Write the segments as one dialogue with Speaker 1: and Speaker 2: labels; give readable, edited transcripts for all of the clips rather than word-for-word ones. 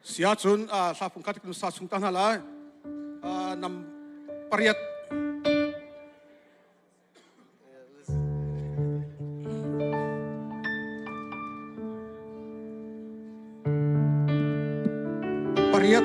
Speaker 1: Sia cun hla fung khat sa chung ta hna lai. Nam pariat. Pariat.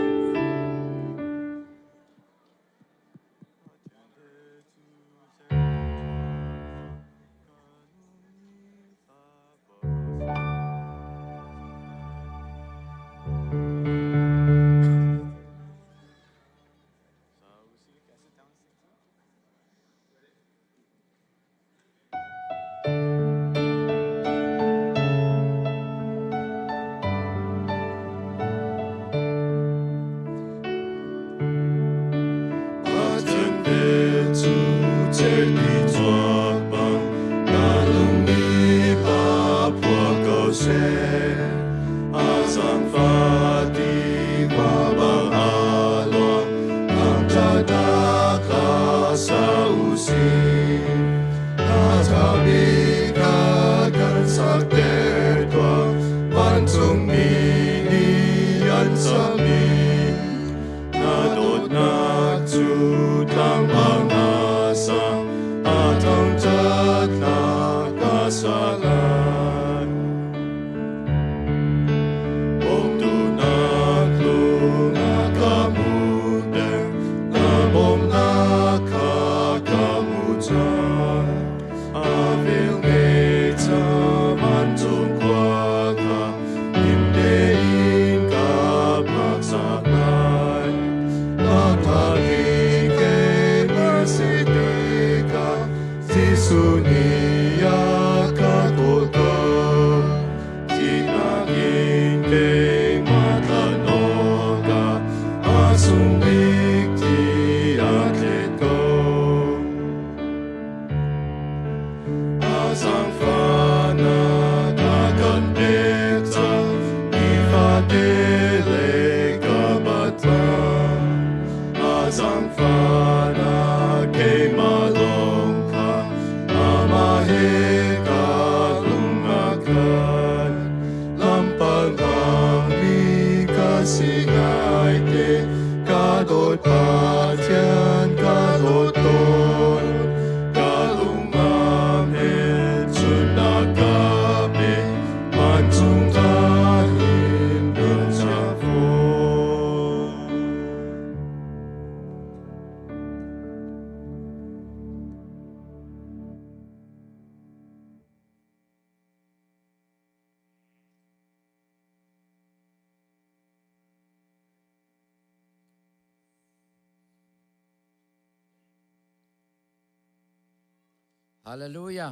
Speaker 2: Hallelujah.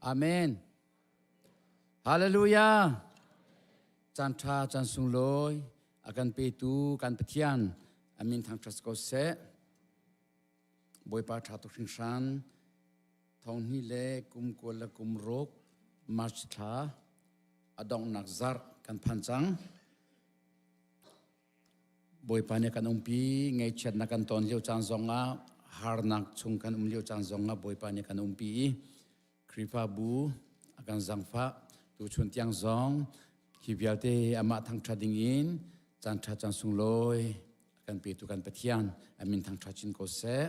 Speaker 2: Amen. Hallelujah. Caan ṭha caan sunglawi a kan petu kan Pathian amin thangṭhat ko seh. Bawipa ṭha tuk hringhran. Thong hnih le kum kul le kum ruk March thla a donghnak zarh kan phan cang. Bawipa nih kan umpi, ngaihchiatnak kan ton lio caan zongah, harnak chung kan um lio caan zongah Bawipa nih kan umpi i Khrihfabu a kan zangfah. Tuchun tiang zong hi vialte amah thangṭhat ding in caan ṭha caan sunglawi a kan petu kan Pathian a min thangṭhat chin ko seh.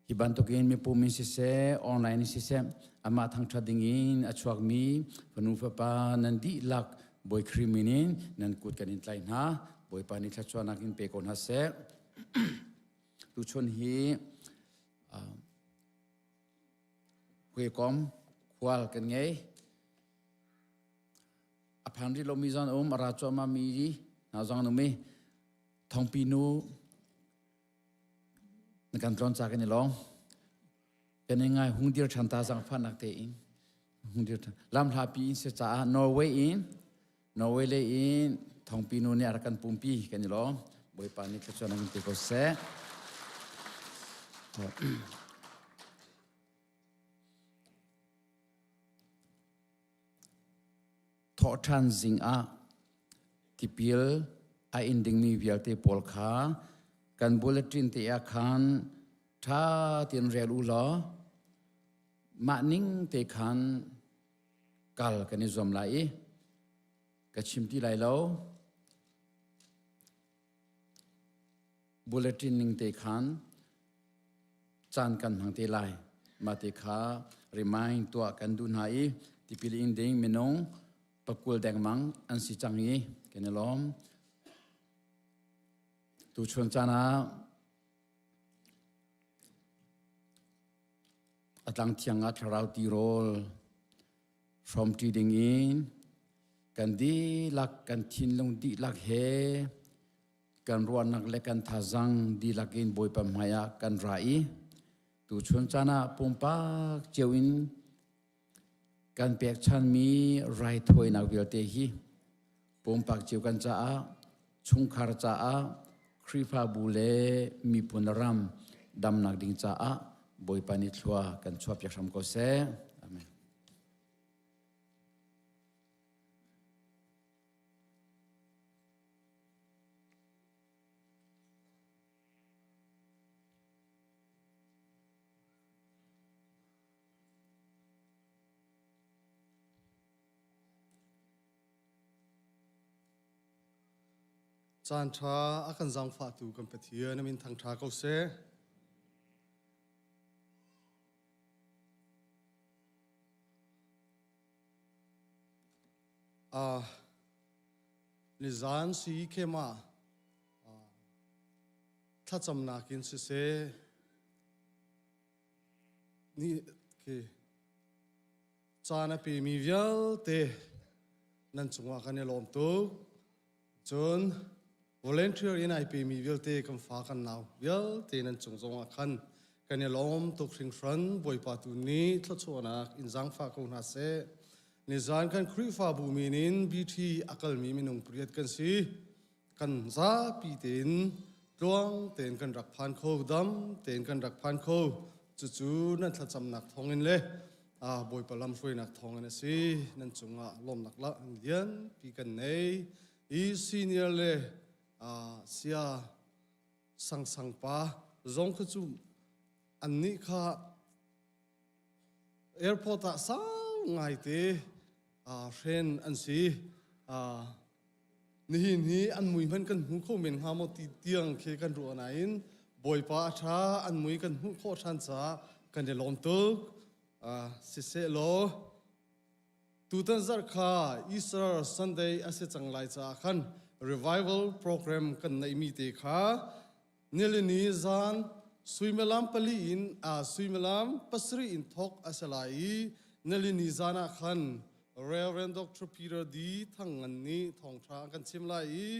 Speaker 2: Hi bantukin mipum in siseh, online in siseh, amah thangṭhat ding in a chuakmi fanu fapa nan dihlak Bawi Khrih min in nan kut kan in tlaih hna. Bawipa nih thluachuahnak in pe ko hna seh. Tuchun hi huikom khual kan ngei. A phan rih lomi zong um, a ra cuahmah mi hna zong an um i thongpi nu Na kan tlawn ca kan i lawm. Kan i ngai hung dir ṭhan ta zangfahnak tein hung dir ṭhan. Lam hlapi in si caah Norway in Norway lei in thongpi nu nih a rak kan pumpi kan i lawm. Bawipa nih thluachuah nan pe ko seh. Thawhṭhan zing ah tipil a in dingmi vialte pawl kha kan bulletin te ah khan ṭha tein rel u law mah ning te khan Kal kan i zuam lai i ka chim ti lai lo. Bulletin ning te khan caan kan hmang te lai. Mah te kha remind tuah kan duh hna i tipil ing ding minung pakul dengmang an si cang i kan i lawm. Tuchun caan ah a tlang thiang ah thlarau tirawl hrawmṭi ding in kan dihlak kan thinlung dihlak he kan ruahnak le kan thazang dihlak in Bawipa hmai ah kan ra i tuchun caan ah pumpak cio in kan pekchanmi raithawinak vialte hi pumpak cio kan caah chungkhar caah Khrihfabu le miphun ram damnak ding caah Bawipa nih thlua kan chuahpiak hram ko seh. Amen.
Speaker 1: Caan ṭha a kan zaangfahtu kan Pathian a min thangṭha ko seh. Uh, nizan si khema uh, thlacamnak in siseh ni khi caan a pemi vialte nan cungah kan i lawm tuk. Cun volunteer in ai pemi vialte kan fa kan nau vialte nan cung zongah khan kan i lawm tuk hringhran. Bawipa tu nih thluachuahnak in zaangfah ko hna seh. Nizan kan Khrihfabu min in BT a kalmi minung pariat kan si. Kan zapi tein tluang tein kan rak phan kho, dam tein kan rak phan kho. Cucu nan thlacamnak thawngin le Bawipa lamhruainak thawngin a si. Nan cungah lawmnak la lianpi kan nei. I senior le sia sangsang pa zong kha cu annih kha airport ah sau ngaite hren an si. Nihin hi an mui hmanh kan hmu kho men hnga maw ti tiang khi kan ruah nain Bawipa a ṭha an mui kan hmuh khawh ṭhan caah kan i lawm tuk. Siseh law tutan zarh kha Easter Sunday a si cang lai caah khan revival program kan neihmi te kha nilini zan suimilam pali in suimilam pasarih in thawk a si lai i nilini zan ah khan Reverend Dr. Peter D. Thang Ngan nih thawngṭha a kan chim lai i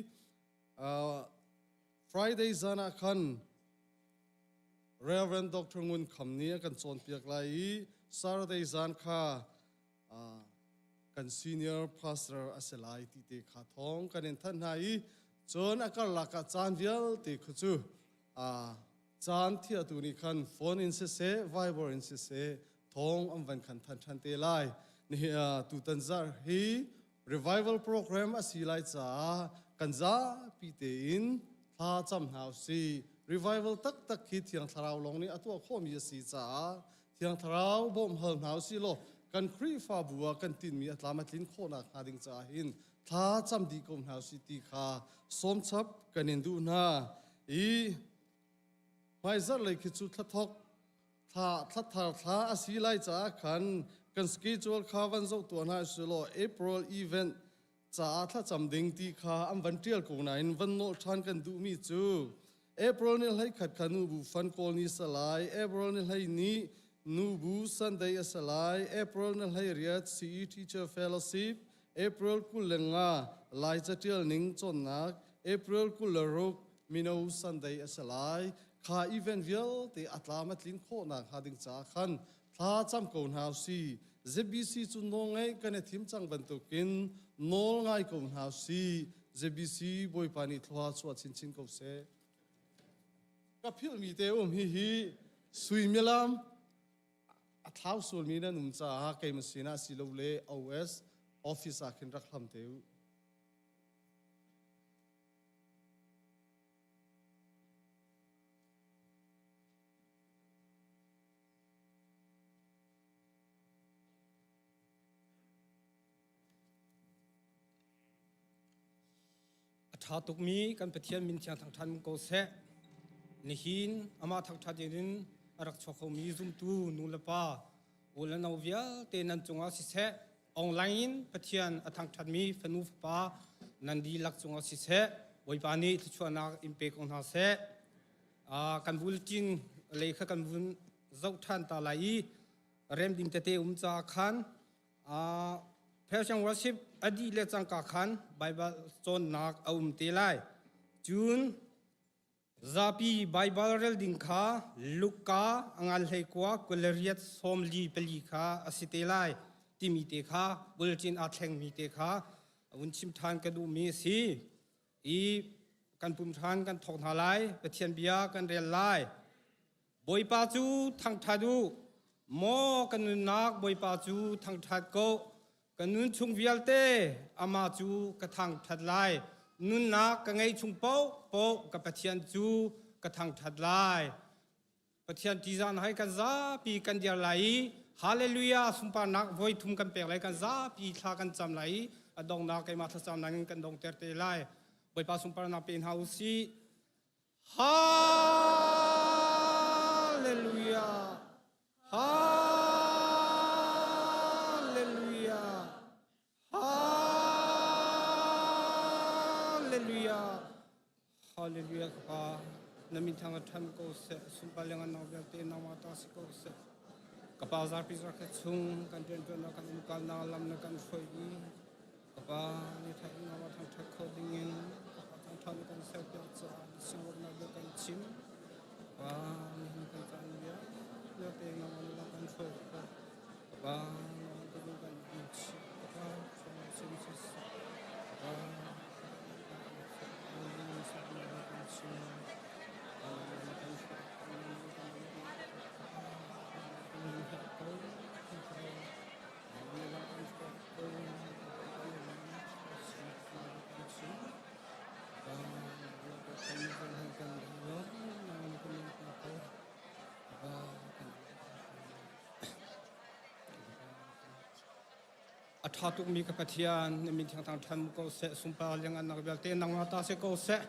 Speaker 1: Friday zan ah khan Reverend Dr. Ngun Kham nih a kan cawnpiak lai i Saturday zan kha kan senior pastor a si lai ti te kha thawng kan in thanh hna i cun a karlak ah caan vialte khu cu caan thiatu nih khan phone in siseh Viber in siseh thawng an van khan than than te lai nihi tutan zarh hi revival program a si lai caah kan zapi tein thla cam hna usih revival taktak hi thiang thlarau lawng nih a tuah khawhmi a si caah Thiang Thlarau bawmh hal hna usih law kan Khrihfabu ah kan tinhmi a tlam a tlin khawhnak hnga ding caah hin thla cam dih ko hna usih ti kha sawmchap kan in duh hna i hmaizarh lei khi cu thlathok thla thlathar thla a si lai caah khan kan schedule kha van zoh tuah hna usih law April event caah thlacam ding ti kha an van ṭial ko nain van nawlh ṭhan kan duhmi cu April ni 11 kha nubu fan kawl ni salai April ni hlei ni nubu Sunday a salai April ni hlei riat CE Teacher Fellowship April 25 Lai catial ning cawnnak April 26 mino Sunday a salai kha event vialte a tlam a tlin khawhnak hnga ding caah khan thla cam ko hna si ZBC cu nawl ngeih kan i thim cang bantukin nawl ngai ko hna si ZBC Bawipa nih thlua chuah chinchin ko seh. Ka philhmi te um hi hi suimilam a thlau sualmi nan um caah keimah sinah silole OS office ah khin rak hlam te u.
Speaker 3: ṭha tukmi kan Pathian min thiang thangṭhat ko seh. Nihin amah thangṭhat in a rak chuak khomi zumtu nu le pa u le no vialte nan cungah siseh, online in Pathian a thangṭhatmi fanu fapa nan dihlak cungah siseh, Bawipa nih thluachuahnak in pe ko hna seh. Kan bulletin lei kha kan vun zoh ṭhan ta lai i rem ding tete um caah khan Persian worship a dih le cangka khan Baibal cawnnak a um te lai. Cun zapi Baibal rel ding kha Luka a ngan hleikua 28 44 kha a si te lai timi te kha bulletin aa thlengmi te kha vun chim ṭhan ka duhmi a si. I kan pum ṭhan kan thawk hna lai, Pathian bia kan rel lai. Bawipa cu thangṭhat u, maw ka nunnak Bawipa cu thangṭhat ko. Ka nun chung vialte amah cu ka thangṭhat lai. Nunnak ka ngei chung paohpaoh ka Pathian cu ka thangṭhat lai. Pathian ṭihzahnak hai kan zapi kan dir lai i Hallelujah sunparnak voi thum kan pek lai kan zapi thla kan cam lai i a donghnak keimah thlacamnak in kan dongter te lai. Bawipa sunparnak pe hna u sih. Hallelujah. Hallelujah. Hallelujah. Hallelujah ka pa. Na min thang ṭhan ko seh. Sunpar le ngan vialte nangmah ta si ko seh. Ka pa zarpi zarkhat chung kan rianṭuannak kan umkalnak lam na kan hruai i Ka pa ni thai in wa thangṭhat kho dingin ka pa thangṭhat na kan serpiak caah na singawtnak bia kan chim. Ka pa nihin kan caan bia vialte nangmah na kan hruai ko. Ka pa nangmah tu kan in chih. Ka pa hruai sin siseh. Ka pa kan chim. Ka pa kan hruai. A ṭha tukmi ka Pathian, na min thiangthang ṭhan ko seh, sunpar liangannak vialte nangmah ta si ko seh.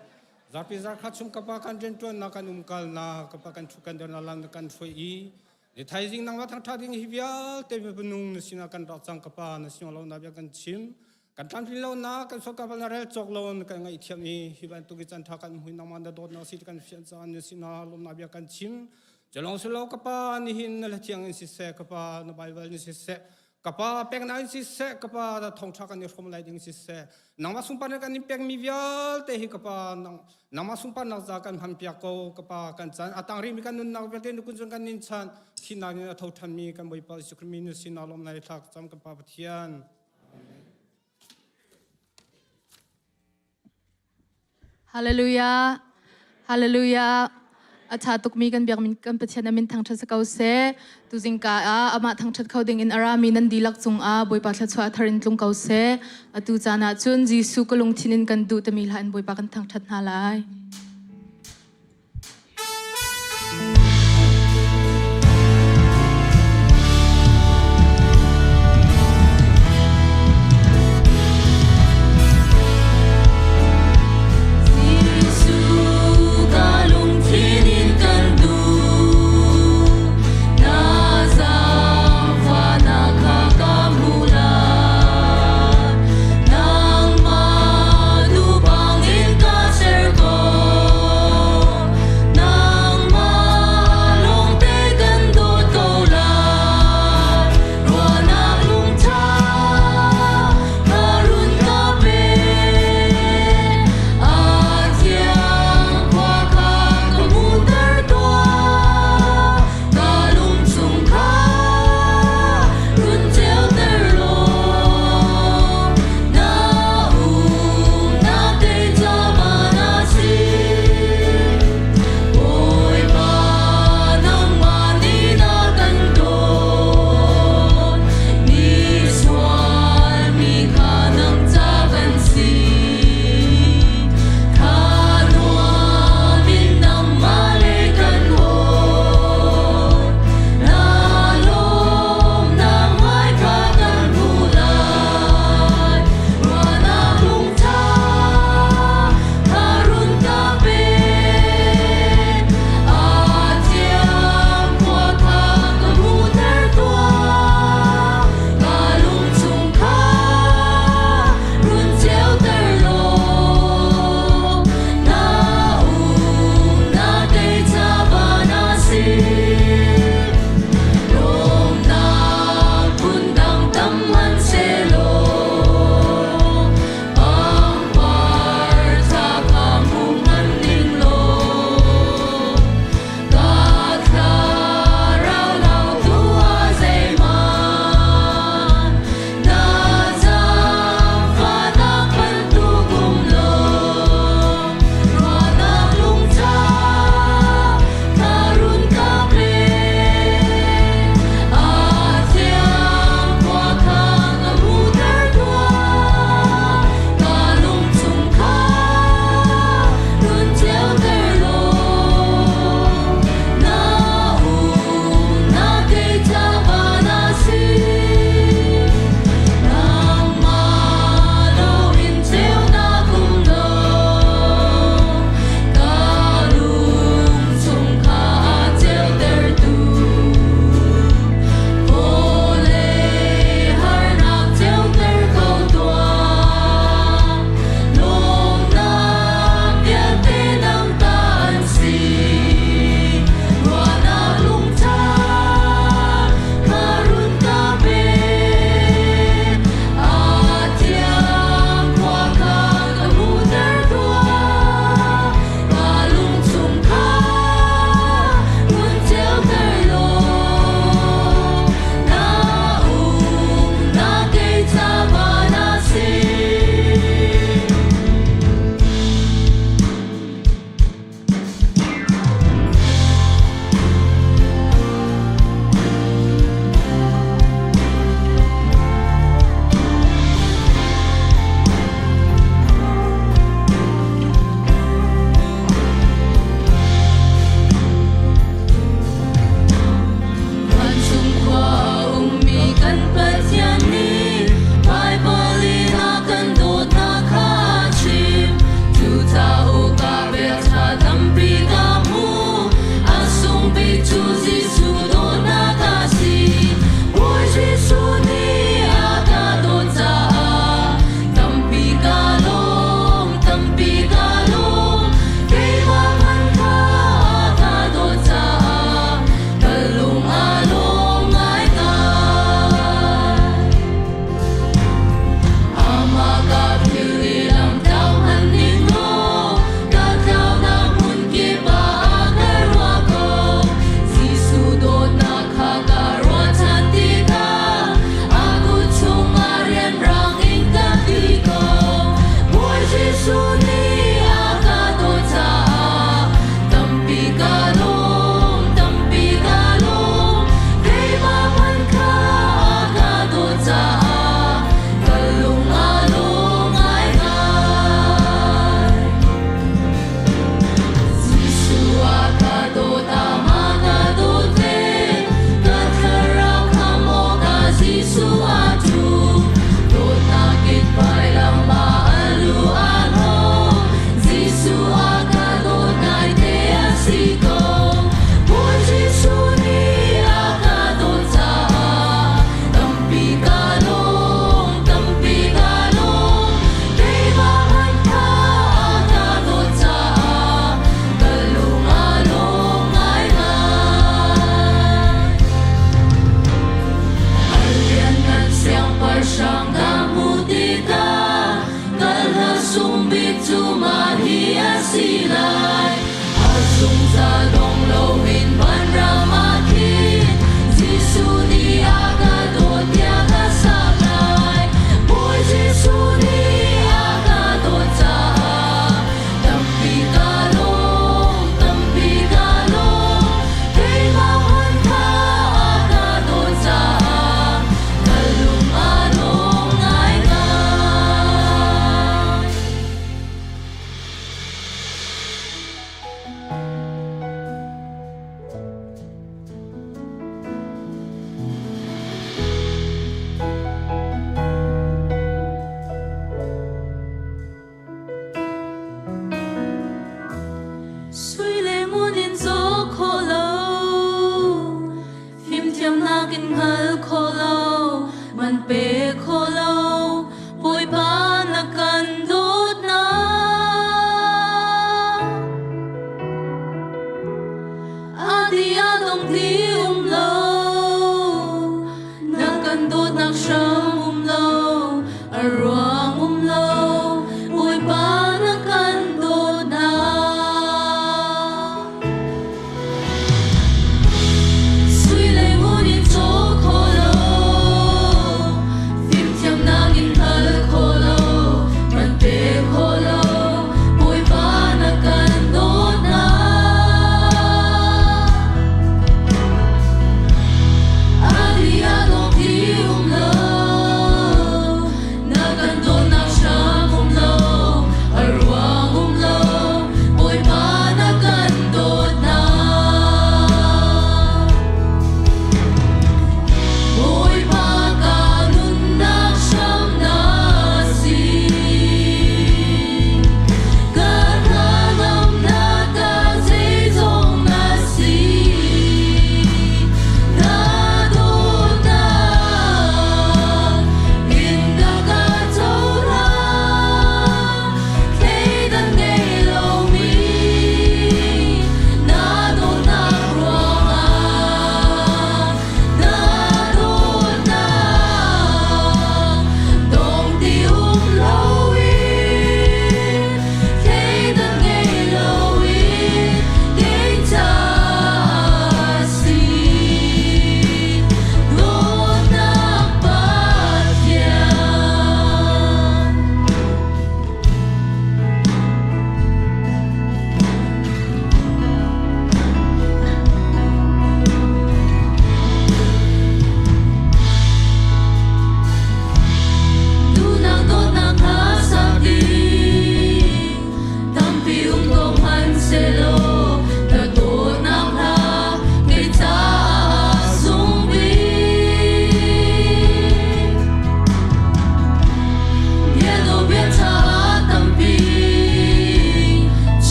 Speaker 3: Zarpi zarkhat chung ka pa kan rianṭuannak kan umkalnak, ka pa kan ṭhu kan dirnak lam na kan hruai i Ni thaizing nangmah thangṭhat ding hi vialte minung na sinah kan rak cang ka pa na sinah lo na bia kan chim kan tlamtlin lo na kan sual ka na rel cawk lo na kan ngaihthiam i hi bantuk i chan ṭha kan hmui nangmah na dawtnak si kan fian caan na sinah lawmnak bia kan chim Jalong silo ka pa nihin na hlathiang in siseh ka pa na Bible in siseh ka pa peknak in siseh ka pa thawngṭha kan i hrawm lai ding siseh nangmah sunparnak kan in pekmi vialte hi ka pa nangmah sunparnak za kan hman piak ko ka pa kan chan a tang rihmi kan nunnak vialte nukun cun kan nin chan thihnak in a tho ṭhanmi kan Bawipa Jesuh Khrih min sinah lawm lai thla cam kan pa Pathian
Speaker 4: Hallelujah. Hallelujah. A ṭha tukmi kan biakmin kan Pathian a min thangṭhat si ko seh. Tuzingka ah amah thangṭhat kho ding in a rami nan dihlak cungah Bawipa thluachuah thar in tlung ko seh. Atu caan ah cun Jesuh ka lungthin in kan duh timi hla in Bawipa kan thangṭhat hna lai.
Speaker 5: Jesuh ka lungthin in kan duh, na zaangfahnak kha ka hmu lai. Nangmah duh bangin ka ser ko. loin vanram ah khin Jesuh nih a ka dawt tiah ka sak lai. Bawi Jesuh nih a ka dawt caah tampi ka lawm, tampi ka lawm. Keimah hmanh kha a ka dawt caah ka lung a lawm ngaingai. Sui le ngun in caw khawh lo, fimthiamnak in hngal khawh lo, man pe khawh lo, Bawipa na kan dawtnak. A di a dong ti um lo, na kan dawtnak hram um lo, a ruang um lo, Bawipa na kan dawtnak. Sui le ngun in caw khawh lo, fimthiamnak in hngal khawh lo, man pe khawh lo, Bawipa na kan dawtnak. A di a dong ti um lo.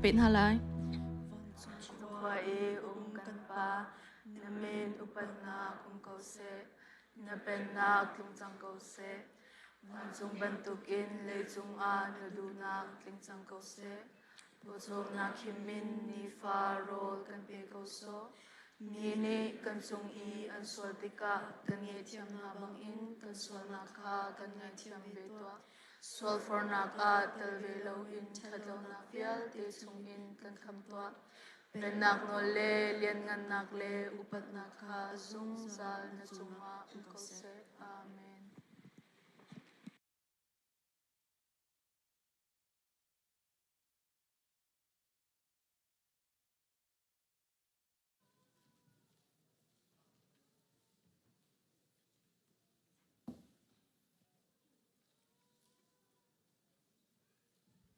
Speaker 4: peh hna lai.
Speaker 6: Khua i um kan Pa, na min upatnak um ko seh, na pennak tlung cang ko seh. Vancung bantukin leicung ah na duhnak tling cang ko seh. Pawcawmnak him in nifa rawl kan pe ko sawh. Mi nih kan cung i an sual tikah kan ngaihthiam hna bangin kan sualnak kha kan ngaihthiam ve tuah. Sualfornak ah tel ve loin ṭhatlonak vialte chungin kan khamh tuah. Pennak nawl le lianngannak le upatnak kha zungzal na cungah um ko seh. Amen.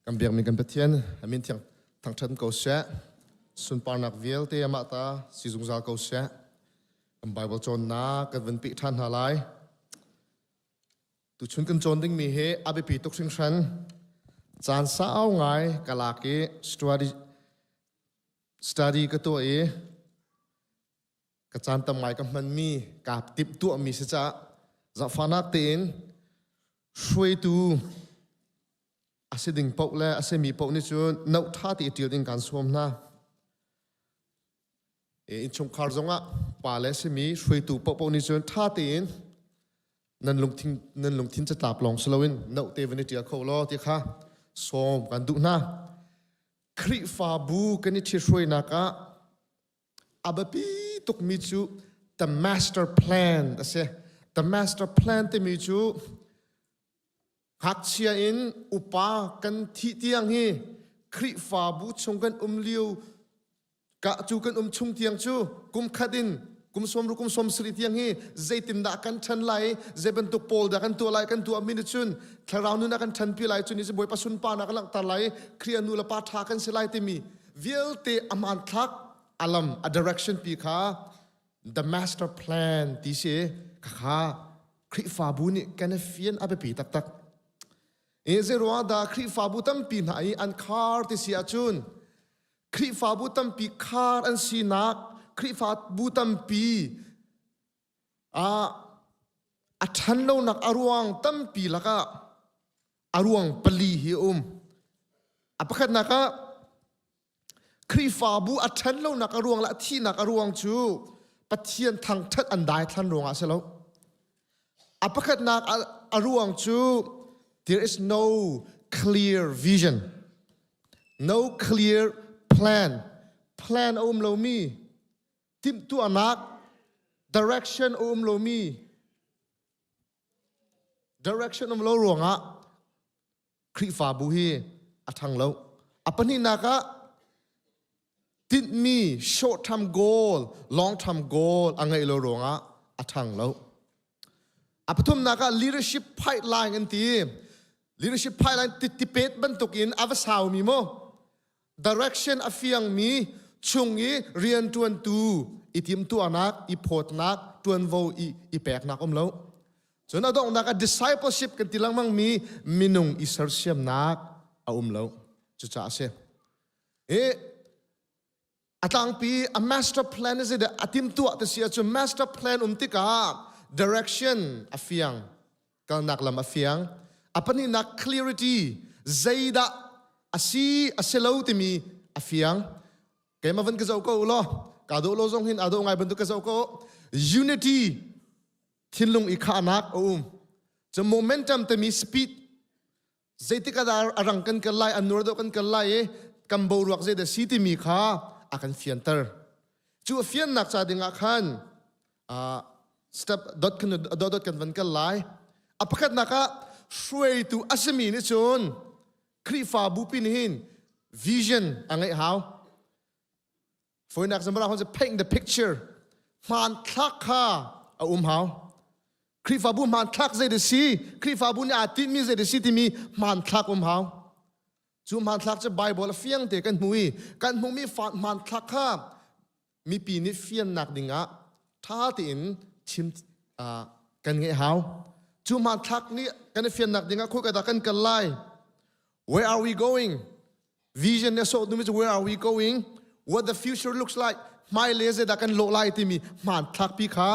Speaker 7: Kan biakmi kan Pathian a min thiang thangṭhat ko seh. Sunparnak vialte amah ta si zungzal ko seh. Kan Bible cawnnak kan vun peh ṭhan hna lai. Tuchun kan cawn dingmi hi a biapi tuk hringhran. Caan sau ngai ka lak i study, study ka tuah i ka caan tam ngai ka hmanmi kaa timhtuahmi si caah zaangfahnak tein hruaitu a si ding paoh le a simi paoh nih cun note ṭha te i ṭial ding kaan sawm hna. Innchungkhar zongah pa le simi hruaitu paohpaoh nih cun ṭha tein nan lungthin nan lungthin catlap lawng si loin note te van i ṭial kho law ti kha sawm kan duh hna. Khrihfabu kan i ṭhithruainak ah a biapi tukmi cu the master plan a si. The master plan timi cu Ngakchia in upa kan thih tiang hi Khrihfabu chung kan um lio ka cu kan um chung tiang cu kum khat in kum sawm ru kum sawm sarih tiang hi zeitindah kan ṭhan lai zei bantuk pawl dah kan tuah lai kan tuah mi nih cun thlarau nun ah kan ṭhanpi lai cu ni cu Bawipa sunparnak a langhter lai Khrih a nu le pa ṭha kan si lai timi vialte a hmanthlak a lam a direction pi kha the master plan ti si kha Khrihfabu nih kan i fian a biapi taktak. E zeiruang dah Khrihfabu tampi hna i an khar ti si ahcun Khrihfabu tampi khar an sinak Khrihfabu tampi a a ṭhan lonak a ruang tampi lakah a ruang pali hi a um. A pakhatnak ah Khrihfabu a ṭhan lonak a ruang le a thihnak a ruang cu Pathian thangṭhat an daithlan ruangah a si lo. A pakhatnak a ruang cu there is no clear vision, no clear plan. Plan a um lomi, timhtuahnak, direction a um lomi, direction um lo ruangah Khrihfabu hi a ṭhang lo. A pahnihnak ah tinhmi short term goal, long term goal a ngeih lo ruangah a ṭhang lo. A pathumnak ah leadership pipeline an ti. Leadership pipeline tipet bantuk in a va saumi mu. Direction a fiangmi chung i rianṭuantu i timhtuahnak, i phawtnak, ṭuanvo i i peknak um lo. Cun a donghnak ah discipleship kan ti lengmang mi minung i sersiamnak a um lo. Cucaah a si. I a tlangpi a master plan is a timtuah te si ahcun master plan um tikah direction a fiang kalnak lam a fiang a pahnihnak clarity zeidah a si a si lo timi a fiang keimah van ka zoh ko law ka dawh lo zong hin aa dawh ngai bantuk ka zoh ko unity thinlung i khahnak a um cu momentum timi speed zeitik ah a rang kan kal lai a nur deuh kan kal lai i kan boruak zei dah si timi kha a kan fianter cu a fiannak ca ding ah khan step dot kan dot dot kan van kal lai a pakhatnak ah hruaitu a simi nih cun Khrihfabu pi nih hin vision a ngeih hau Fawinak zamara hon paint the picture hmanthlak kha a um hau. Khrihfabu hmanthlak zei da si, Khrihfabu nih aa tinhmi zei da si timi hmanthlak um hau. Cu hmanthlak cu Bible a fiang te kan hmu i kan hmuhmi hmanthlak kha mipi nih fiannak dingah ṭha tein chim kan ngeih hau. Cu hmanthlak nih kan i fiannak dingah khoika dah kan kal lai? Where are we going? Vision nih a sawh duhmi cu where are we going? What the future looks like? Hmailei zeidah kan lawh lai timi hmanthlakpi kha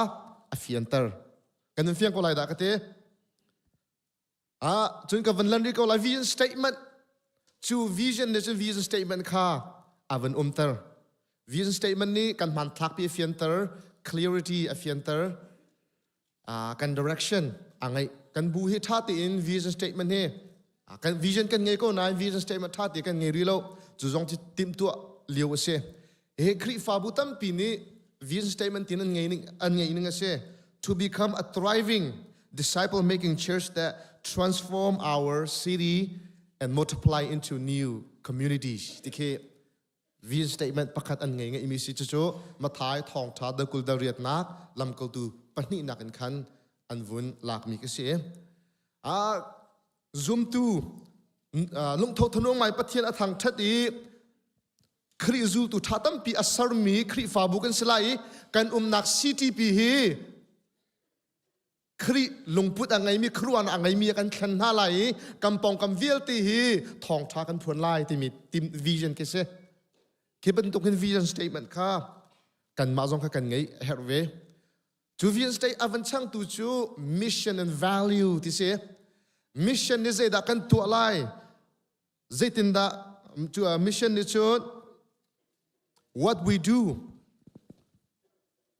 Speaker 7: a fianter. Kan in fiang ko lai dah ka ti. Ah, cun ka van lan rih ko lai vision statement. Cu vision nih cun vision statement kha a van umter. Vision statement nih kan hmanthlakpi a fianter, clarity a fianter, uh, kan direction a ngeih. Kan bu hi ṭha tein vision statement hi kan vision kan ngei ko nain vision statement ṭha te kan ngei rih lo. Cu zong cu timhtuah lio a si. Hi Khrihfabu tampi nih vision statement tin an ngei ning an ngeih ning a si. To become a thriving disciple making church that transform our city and multiply into new communities. Ti khi vision statement pakhat an ngei ngeimi si cucu Mathai thawngtha dakul dariatnak lamkaltu pahnihnak in khan an vun lakmi ka si. Ah zumtu lungtho thanung ngai Pathian a thangthat i Khrih zultu ṭha tampi a sermi Khrihfabu kan si lai i kan umnak CTP hi Khrih lungput a ngeimi khuaruahnak a ngeimi a kan thlen hna lai i kan pawngkam vialte hi thawngṭha kan phuan lai timi vision khi si. Khi bantuk hin vision statement kha kanmah zong kha kan ngeih a herh ve. Cu vision state a van changtu cu mission and value ti si. Mission nih zeidah kan tuah lai? Zeitindah cu mission nih cun what we do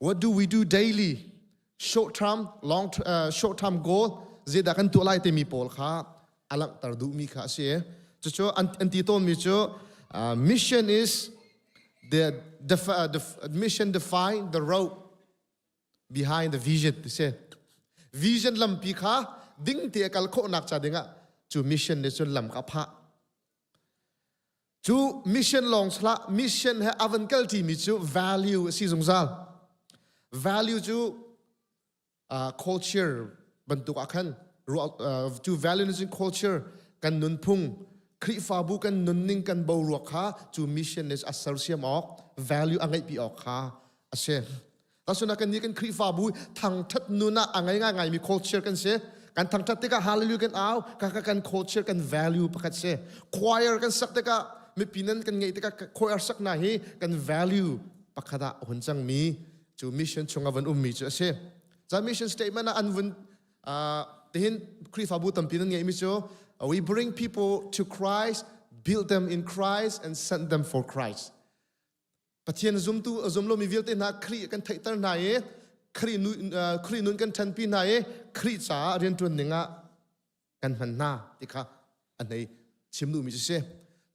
Speaker 7: What do we do daily? Short term, long uh, short term goal zeidah kan tuah lai timi pawl kha a langhter duhmi kha a si. Cucu an, an ti tawnmi cu uh, mission is the, the, uh, the mission define the road behind the vision ti si. Vision lampi kha ding te a kal khawhnak ca dingah cu mission nih cun lam kha a phah. Cu mission lawng salah mission he a van kal ṭimi cu value a si zungzal. Value cu uh, culture bantuk ah khan uh, cu value nih cun culture kan nunphung Khrihfabu kan nunning kan boruak kha cu mission nih a sersiam awk value a ngeihpi awk kha a si. Tasuna kan nih kan Khrihfabu thangthat nun ah a ngei ngai mi culture kan si. Kan thangthat tikah hallelujah kan au, ka ka kan culture kan value pakhat si. Choir kan sak tikah mipi nan kan ngeih tikah choir sak na hi kan value pakhat ah hun cang mi cu mission chung ah van um mi cu a si. Ca mission statement ah an vun tihin Khrihfabu tampi nan ngeih mi cu we bring people to Christ, build them in Christ and send them for Christ. Pathian zumtu a zum lomi vialte hna Khrih kan theihter hna i Khrih Khrih nun kan ṭhanpi hna i Khrih caah rianṭuan ning ah kan hman hna ti kha a hnei chim duhmi cu si.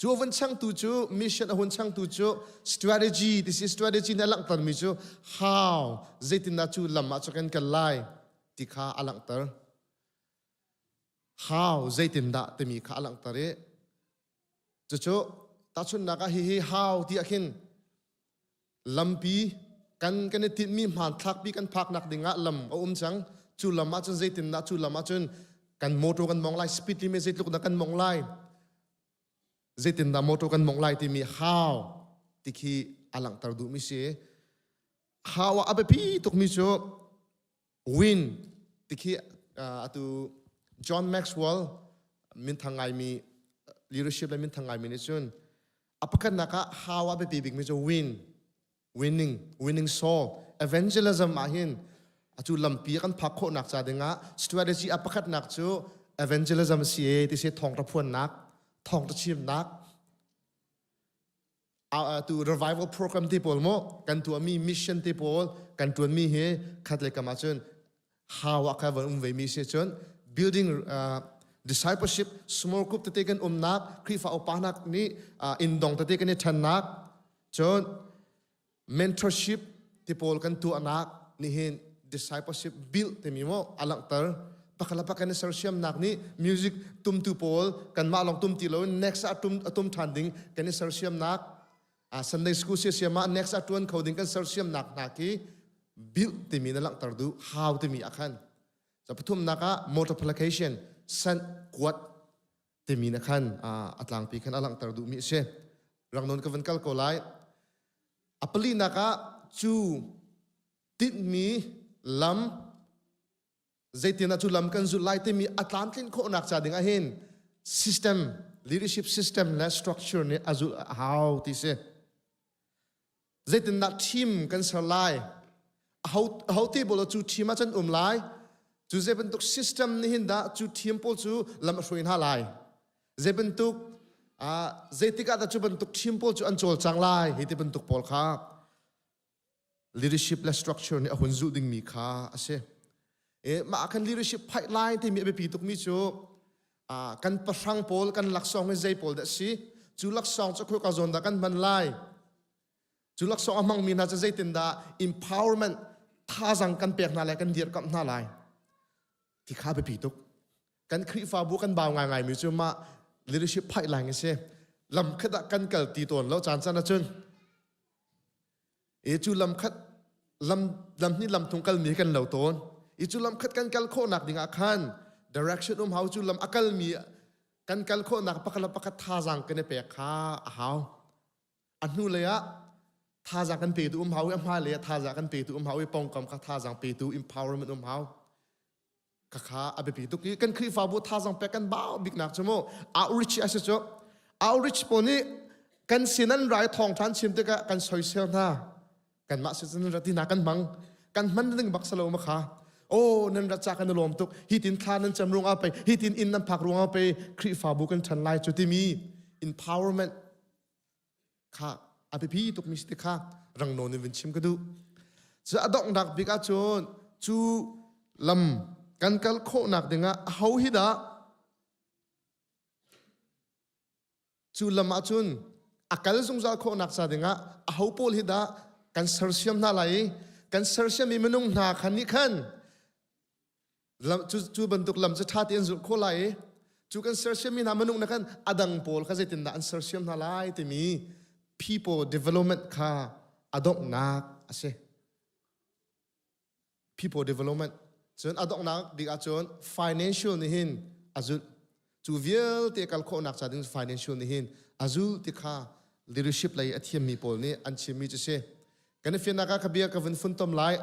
Speaker 7: Cu a vun changtu cu mission a hun changtu cu strategy ti si strategy nih a langhtermi cu how zeitindah cu lam ah cu kan kal lai ti kha a langhter. How zeitindah timi kha a langhter i Cucu tahchunhnak ah hihi hau ti ah khin lampi kan kan i tinhmi hmanthlakpi kan phaknak ding ah lam a um cang. Cu lam ahcun zeitindah cu lam ahcun kan motor kan mong lai, speed limit zeitluk dah kan mong lai, zeitindah motor kan mong lai timi hau ti khi a langhter duhmi si. Hau ah a biapi tukmi cu Win tikhi atu John Maxwell minthang ngaimi leadership le minthang ngaimi nih cun a pakhatnak ah how a biapi bikmi cu win winning winning soul evangelism ah hin atu lampi kan phak khawhnak ca dingah strategy a pakhatnak cu evangelism si e ti si thawngtha phuannak thawngtha chimnak tu revival program te pawl maw kan tuahmi mission te pawl kan tuanmi hi khat le kam ahcun how ah kha van um ve mi si cun building uh, discipleship small group tete kan umnak Khrihfa upa nak nih uh, indong tete kan i ṭhannak cun mentorship ti pawl kan tuahnak nih hin discipleship build timi maw a langhter pakhat le pakhat kan i sersiamnak nih music tumtu pawl kanmah lawng tum ti loin next ah tum a tum ṭhan ding kan i sersiamnak uh, Sunday school siasiam ah next ah ṭuan kho ding kan sersiamnak hna khi build timi na langhter duh how timi ah khan so pathumnak ah multiplication san kuat timi na khan a tlangpi khan a langhter duhmi a si rangnawn ka van kal ko lai a palinak ah cu tinhmi lam zeitin ah cu lam kan zulh lai timi a tlamtlin khawhnak ca ding ah hin system Leadership system le structure nih a zulh a hau ti si. Zeitindah team kan ser lai? Aho aho te pawl cu team ah can um lai? Cu zei bantuk system nih hin dah cu team pawl cu lam a hruai hna lai? Zei bantuk zeitik ah dah cu bantuk team pawl cu an cawlcang lai? Hi ti bantuk pawl kha leadership le structure nih a hun zulh dingmi kha a si. E, mah ah khan leadership pipeline timi a biapi tukmi cu kan pahrang pawl kan laksawng hi zei pawl dah si cu laksawng cu khoika zawn dah kan hman lai cu laksawng a hmangmi hna cu zeitindah empowerment thazang kan pek hna lai kan dirkamh hna lai ti kha biapi tuk kan Khrihfabu kan bau ngaingai mi cu mah leadership pipeline a si lam khat ah kan kal ti tawn lo caan caan ahcun I cu lam khat lam lam hnih lam thung kalmi kan lo tawn. I cu lam khat kan kal khawhnak ding ah khan direction um hau cu lam a kalmi kan kal khawhnak pakhat le pakhat thazaang kan i pek kha a hau. A hnu lei ah thazaang kan petu um hau i a hmai lei ah thazaang kan petu um hau i pongkam kha thazaang petu empowerment um hau. Khakha a biapi tuk i kan Khrihfabu thazaang pek kan bau biknak cu mu outreach a si cu outreach pawl nih kan sin an rai thawng ṭhan chim tikah kan soisel hna kanmah si cun rati hna kan hmang kan hman ding bak salo ma kha oh nan rat ca kan i lawm tuk hi tin thla nan cam ruangah pei hi tin inn nan phak ruangah pei Khrihfabu kan ṭhan lai cu timi empowerment kha a biapi tukmi si ti kha rang nawn in vun chim ka duh. Cu a donghnak bik ahcun cu lam kan kal khawhnak dingah aho hi dah cu lam ahcun a kal zungzal khawhnak ca dingah aho pawl hi dah kan sersiam hna lai i kan sersiammi minung hna khan nih khan lam cu cu bantuk lam cu ṭha tein zulh khawh lai i cu kan sersiammi hna minung na khan a dang pawl kha zeitindah an sersiam hna lai timi people development kha a donghnak a si. People development cun a donghnak bik ahcun financial nih hin a zulh cu vialte kal khawhnak ca ding financial nih hin a zulh ti kha leadership lei a thiammi pawl nih an chimmi cu si. Kan i fiannak ah ka bia ka vun funtom lai.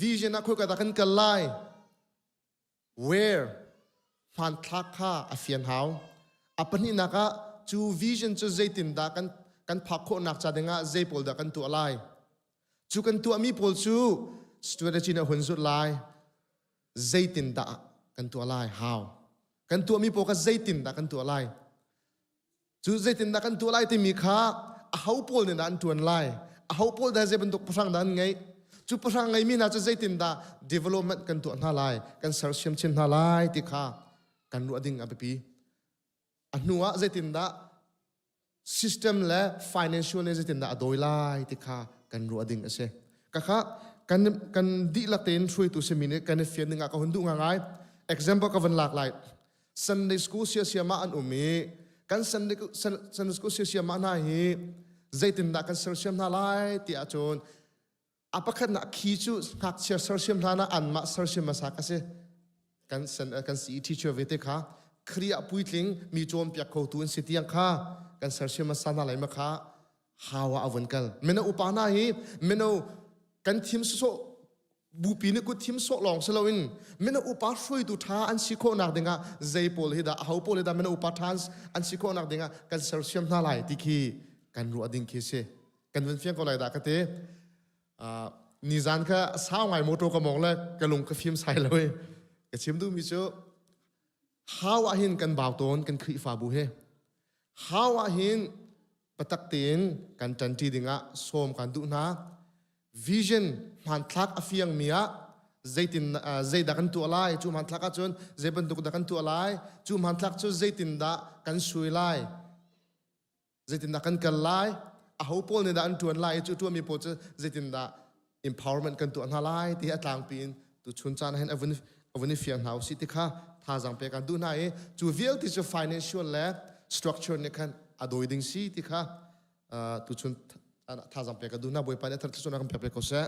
Speaker 7: Vision ah khoika dah kan kal lai? Where? Hmanthlak kha a fian hau. A pahnihnak ah cu vision cu zeitindah kan kan phak khawhnak ca dingah zei pawl dah kan tuah lai? Cu kan tuahmi pawl cu strategy na hun zulh lai. Zeitindah kan tuah lai? How? Kan tuahmi pawl kha zeitindah kan tuah lai? Cu zeitindah kan tuah lai timi kha aho pawl nih dah an ṭuan lai? Aho pawl dah zei bantuk pahrang dah an ngeih? Cu pahrang ngeimi hna cu zeitindah development kan tuah hna lai, kan sersiam chin hna lai ti kha kan ruah ding a biapi. A hnu ah zeitindah system le financial nih zeitindah a dawi lai ti kha kan ruah ding a si. Kakha kan kan dihlak tein hruaitu simi nih kan i fian ding ah ka hun duh ngai. Example ka van lak lai. Sunday school siasiam ah an um i kan Sunday, Sunday school siasiam ah hna hi zeitindah kan sersiam hna lai ti ahcun a pakhatnak khi cu ngakchia sersiam hlan ah anmah sersiam hmasa ka si kan kan CE teacher ve te kha Khrih ah puitling mi cawnpiak khotu an si tiang kha kan sersiam hmasa hna lai ma kha hawa a vun kal mino upa hna hi mino kan thim sawsawh bupi nih kut thim sawh lawng si loin mino upa hruaitu ṭha an si khawhnak dingah zei pawl hi dah aho pawl hi dah mino upa ṭha an si khawhnak dingah kan sersiam hna lai ti khi kan ruah ding khi si kan vun fiang ko lai dah ka ti nizan kha sau ngai motor ka mong le ka lung ka fim sai lo i ka chim duhmi cu hau ah hin kan bau tawn kan Khrihfabu he hau ah hin patak tein kan ṭanṭi dingah sawm kan duh hna vision hmanthlak a fiangmi ah zeitin zeidah kan tuah lai cu hmanthlak ahcun zei bantuk dah kan tuah lai cu hmanthlak cu zeitindah kan sui lai zeitindah kan kal lai aho pawl nih dah an ṭuan lai i cu ṭuanmi pawl cu zeitindah empowerment kan tuah hna lai ti hi a tlangpi in tu chun caan hin a vun a vun i fiang hna usih ti kha thazaang pek an duh hna i cu vialte cu financial le structure nih khan a dawi ding si ti kha tu chun thazaang pek ka duh hna bawipa nih a thar thluachuahnak kan pek ve ko seh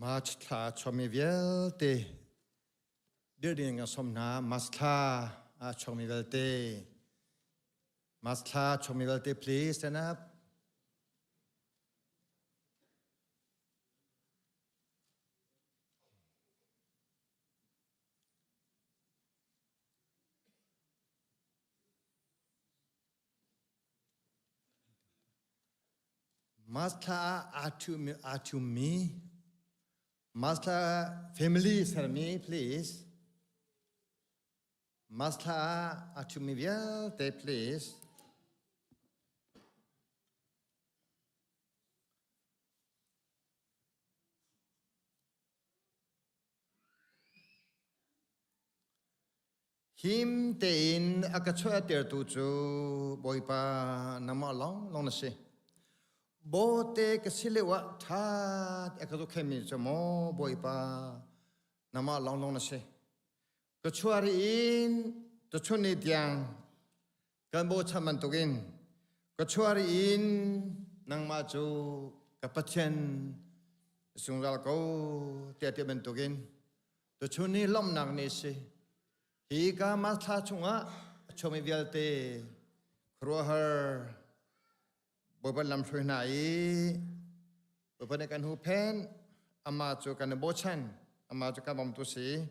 Speaker 8: March thla chuakmi vialte dirh ding in kan sawm hna. March thla a chuakmi vialte. Mas thla chomi vialte please stand up. Mas thla ah aa ṭhiummi Mas thla family sermi please. Mas thla ah aa ṭhiummi vialte please. Him tein a ka chuahtertu cu Bawipa nangmah lawnglawng na si. Bawte ka si lio ah ṭha a ka zohkhenhmi cu maw Bawipa nangmah lawnglawng na si. Ka chuah ri in tuchun ni tiang kan bochan bantukin ka chuah ri in nangmah cu ka Pathian zungzal ko tiah ti bantukin Tuchun ni lawmhnak ni si. Hi ka March thla chungah a chuakmi vialte khuaruahhar Bawipa lamhruai hna i Bawipa nih kan huhphenh, amah cu kan i bochan, amah cu kan bawmtu si.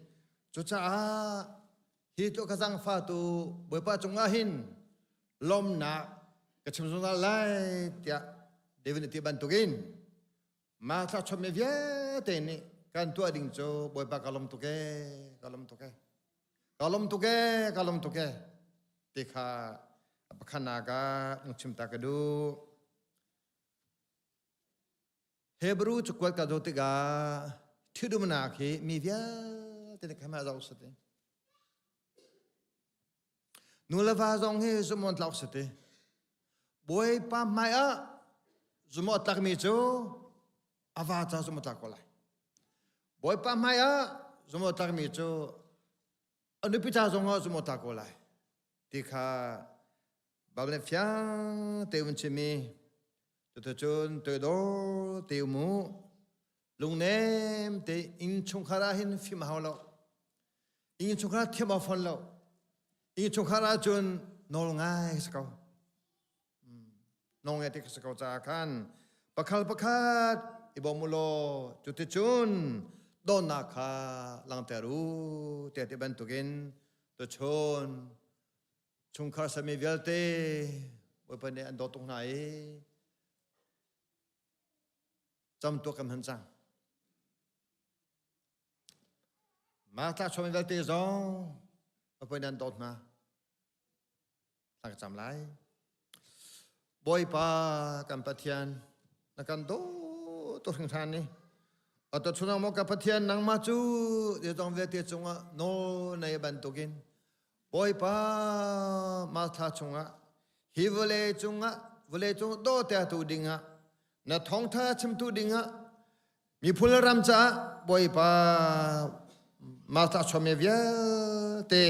Speaker 8: Cucaah hi tluk ka zaangfahtu Bawipa cungah hin lawmhnak ka chim zungzal lai tiah David nih ti bantukin Mah thla mi vialte nih kan tuah ding cu Bawipa ka lawm tuk ee, ka lawm tuk ee, ka lawm tuk ee, ka lawm tuk ee ti kha a pakhatnak ah chim ta ka duh. Hebrew cakuat ka zoh tikah ṭhitumnak hi mi vialte nih kha zoh sati. Nu le va zong hi zumh tlak si ti. Bawipa hmai ah zumh tlakmi cu a va ca zumh tlak ko lai. Bawipa hmai ah zumh tlakmi cu a nupi ca zong ah zumh tlak ko lai. Ti kha Bible nih fiang te un chimmi cuticun toidor te um u lungnem te innchungkhar ah hin fim a hau lo innchungkhar thiam a fawn lo innchungkhar ah cun nawl ngai si ko nawl ngai te si ko caah khan pakhal pakhat i bawm u law cuticun dawtnak kha langhter u tiah ti bantukin tuchun chungkhar sami vialte Bawipa nih an dawt tuk hna i Camtuak kan hman cang. Mah tla chuami vialte zong Bawipa nih an dawt hna. Thla ka cam lai. Bawipa kan Pathian na kan dawt tuk hringhran ni. Atu chunang maw ka Pathian nangmah cu zeizong vialte cungah nawl nei bantukin Bawipa mah thla chungah hi vawlei cungah vawlei cung dawhtertu dingah na thawngtha chimtu dingah miphun le ram caah Bawipa mah thla chuami vialte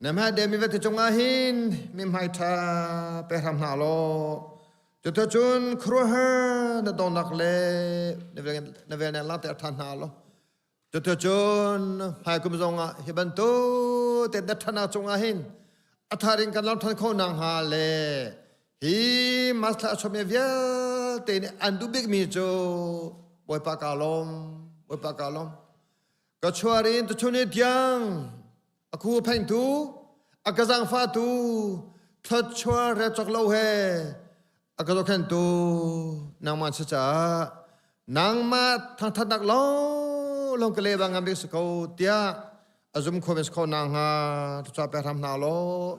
Speaker 8: na hmai demi vialte cungah hin mi hmai ṭha pe hram hna law cuticun khuaruahhar na dawtnak le na velneh langhter ṭhan hna law Cuticun hmaikum zongah hi bantuk te datthana cungah hin a thar in kan lam than kho nak hnga le hi masla a chuami vialte nih an duh bikmi cu Bawipa ka lawm Bawipa ka lawm ka chuar in tuchun i tiang a khu phengtu a ka zaangfahtu thluachuah re cawk lo he a ka zohkhenhtu nangmah si caah nangmah thangthatnak lawnglawng ka le bang ngam bik si ko tiah a zum kho si kho nakhnga thluachuah pek hram hna law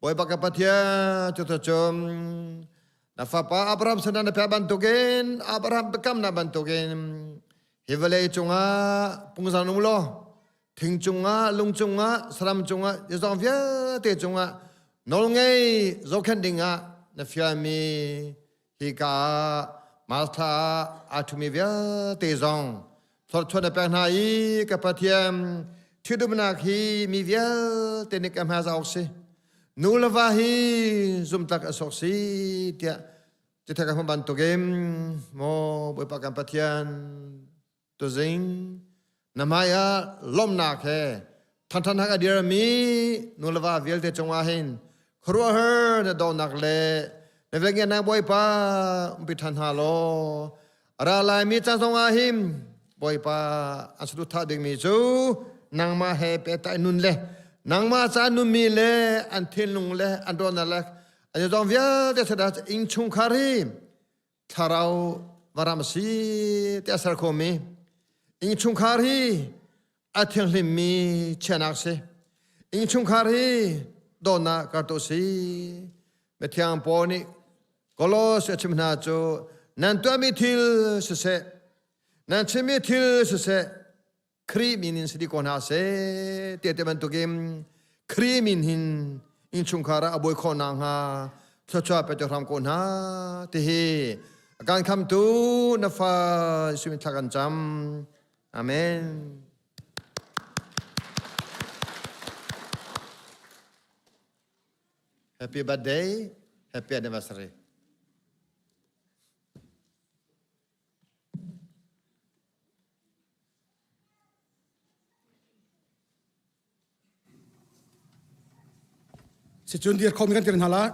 Speaker 8: Bawipa ka Pathian cu cun na fapa Abraham sinah na pek bantukin Abraham biakamnak bantukin hi vawlei cungah pungzang nung law thing cungah lung cungah saram cungah zeizong vialte cungah nawlngei zohkhenh dingah na fialmi hika ah Martha aa ṭhumi vialte zong thluachuah na pek hna i ka Pathian ṭhitumnak hi mi vialte nih ka hmai awk si nu le va hi zumtlak a sok si tiah cithek ka hmuh bantukin maw Bawipa kan Pathian Tuzing na hmai ah lawmhnak he thangthatnak a dirmi nu le va vialte cungah hin. Khuaruahhar na dawtnak le na velngeihnak Bawipa umpi ṭhan hna law a ra laimi caan zongah hin Bawipa an saduhthah dingmi cu nangmah he pehtlai nun le nangmah ca nunmi le an thinlung le an ruahnak le an zong vialte sadah innchungkhar hi thlarau varam a si ti a ser khomi innchungkhar hi a thianghlimmi chiahnak si innchungkhar hi dawtnak kartu si mithiang Paul nih Kolos a chim hna cu nan tuahmi thil siseh nan chimmi thil siseh Khrih min in si dih ko hna seh tiah ti bantukin Khrih min hin innchungkhar ah a buai khawh nakhnga thluachuah pe hram ko hna ti hi a kan khamtu na fa Jesuh min thla kan cam. Amen. Happy birthday, happy anniversary.
Speaker 9: Sicun dir khomi kan dir hna lai.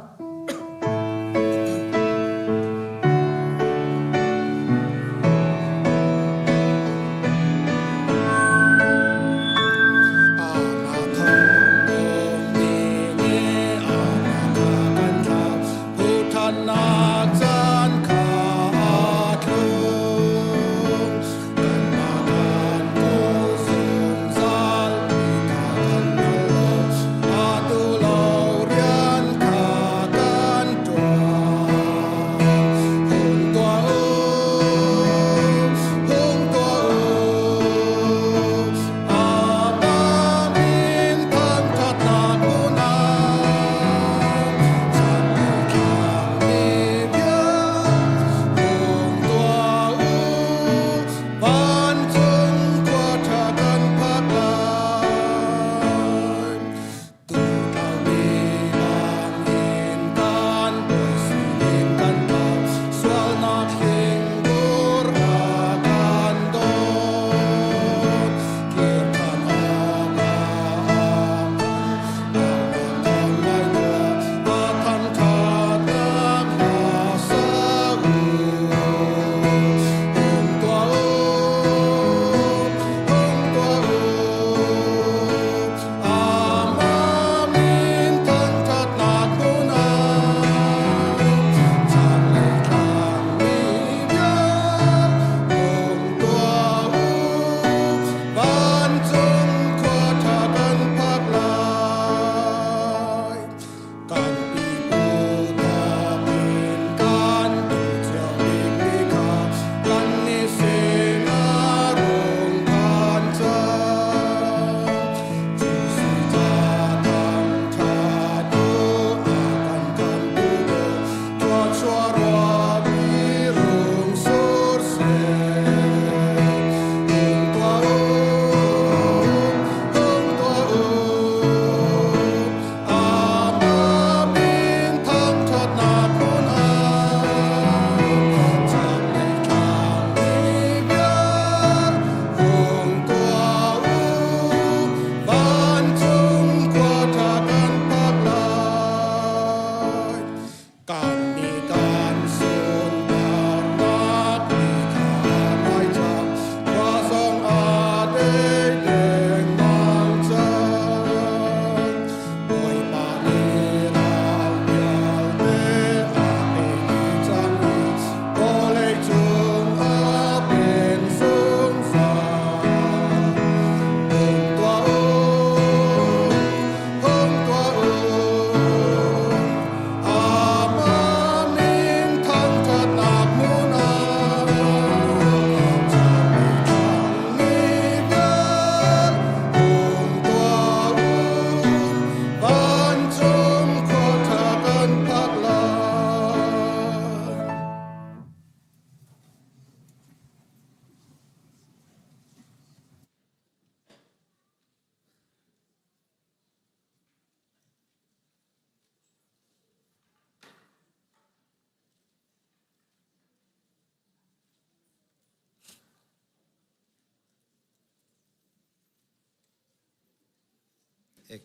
Speaker 10: Ek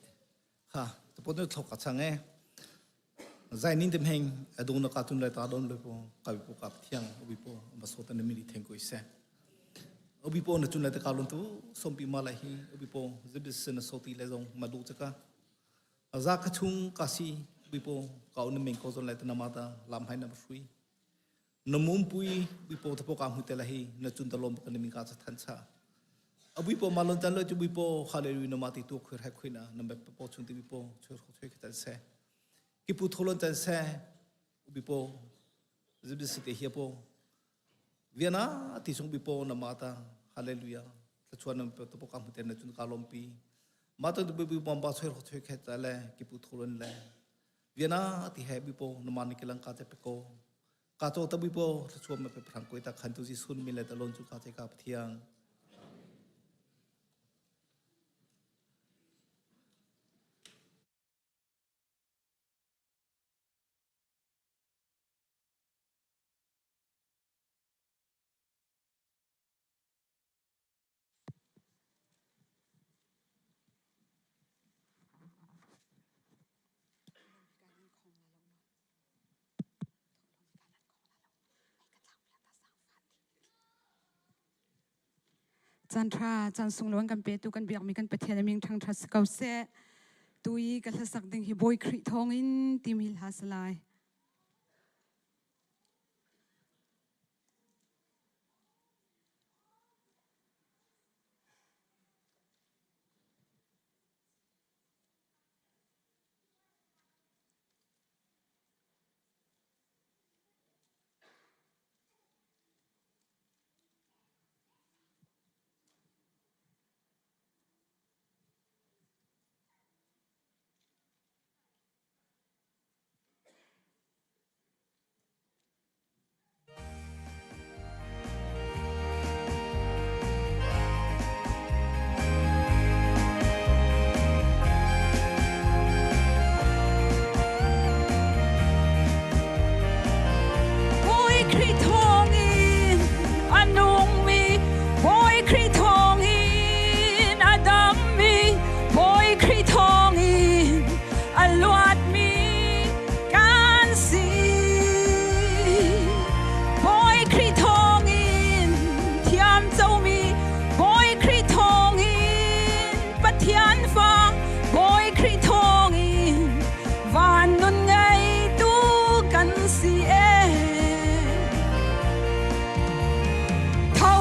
Speaker 10: ha tupun nu thlok a chang e.
Speaker 9: Zai nin tem heng adung na katun lai ta don le po ka po ka thiang obi po ma so tan mi theng ko ise obi po na chun lai ta kalun tu sompi ma lai hi obi po zibis na so ti le zong ma du chaka za ka chung ka si obi po ka un meng ko zon lai ta na ma ta lam hai na shui na mum pui bi po thapo ka mu te la hi na chun ta lom ka ni ka cha than cha abui po malon tan lo chu bui po hallelujah na ma ti tu khur hai khuina na me po chung ti bi po chu kho thwe kha se ki pu tholon tan se bi po zibi si te hi po viana ti chung bi po na ma ta hallelujah tla chuan na pe to po ka mu te na chun ka lom pi ma to bi bi bom ba choi kho thwe kha ta le ki pu tholon le viana ti he bi po na ma ni kilang ka te pe ko ka to ta bi po tla chuan ma pe phrang koi ta khan tu ji sun mi le ta lon chu ka te ka pathiang
Speaker 10: Caan ṭha, caan sunglawi kan petu kan biakmi kan Pathian a min ṭhangṭhat si ko seh. Tu i ka hlasak ding hi Bawi Khrih thawngin timi hla si lai. Bawi Khrih thawngin a nungmi Bawi Khrih thawngin a dammi Bawi Khrih thawngin a luatmi kan si. Bawi Khrih thawngin thiam comi Bawi Khrih thawngin Pathian fa Bawi Khrih thawngin van nun ngeitu kan si ee. Tho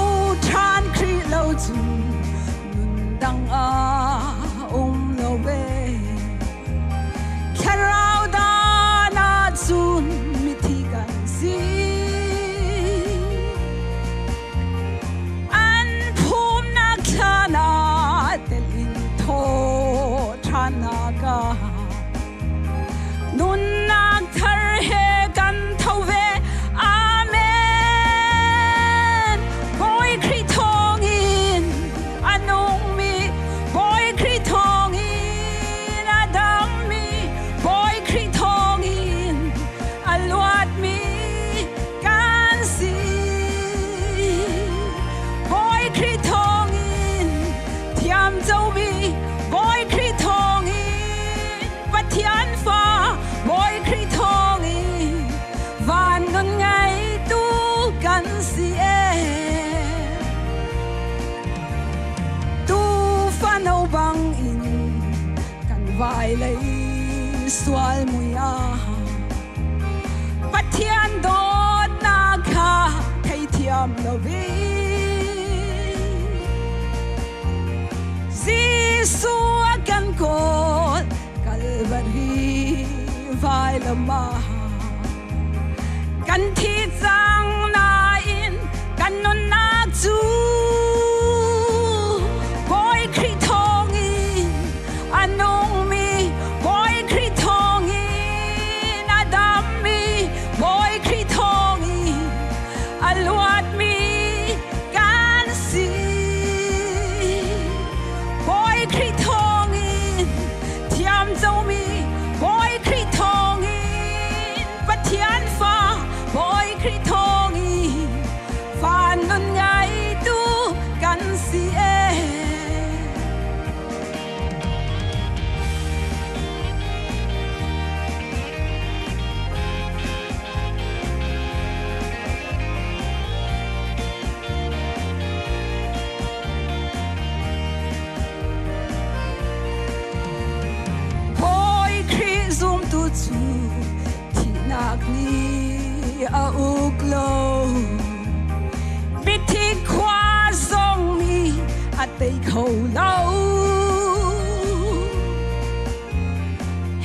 Speaker 10: ṭhan Khrih lo cu nun dang ah um lo ve. Thlarau dan ahcun mithi kan si. An phumnak thlan ah tel in thaw ṭhannak ah nunnak thar he kan tho ve. Amen. Bawi Khrih thawngin a nungmi Bawi Khrih thawngin a dammi Bawi Khrih thawngin a luatmi kan si. Bawi Khrih thawngin thiam comi Bawi Khrih thawngin Pathian fa Bawi Khrih thawngin van nun ngeitu kan si ee. Tuufa no bang in kan vai lei sual mui ah Pathian dawtnak kha theithiam loin Jesuh a kan kawl Calvary vailam ah kan thi cang nain kan nunnak cu Bawi Khrih thawngin a nungmi Bawi Khrih thawngin a dammi Bawi Khrih thawngin a luatmi kan si. Bawi Khrih thawngin thiam comi Bawi Khrih thawngin Pathian fa Bawi Khrih thawngin van nun ngeitu kan si ee. nih a uk lo. Mithi khua zong nih a tei kho lo.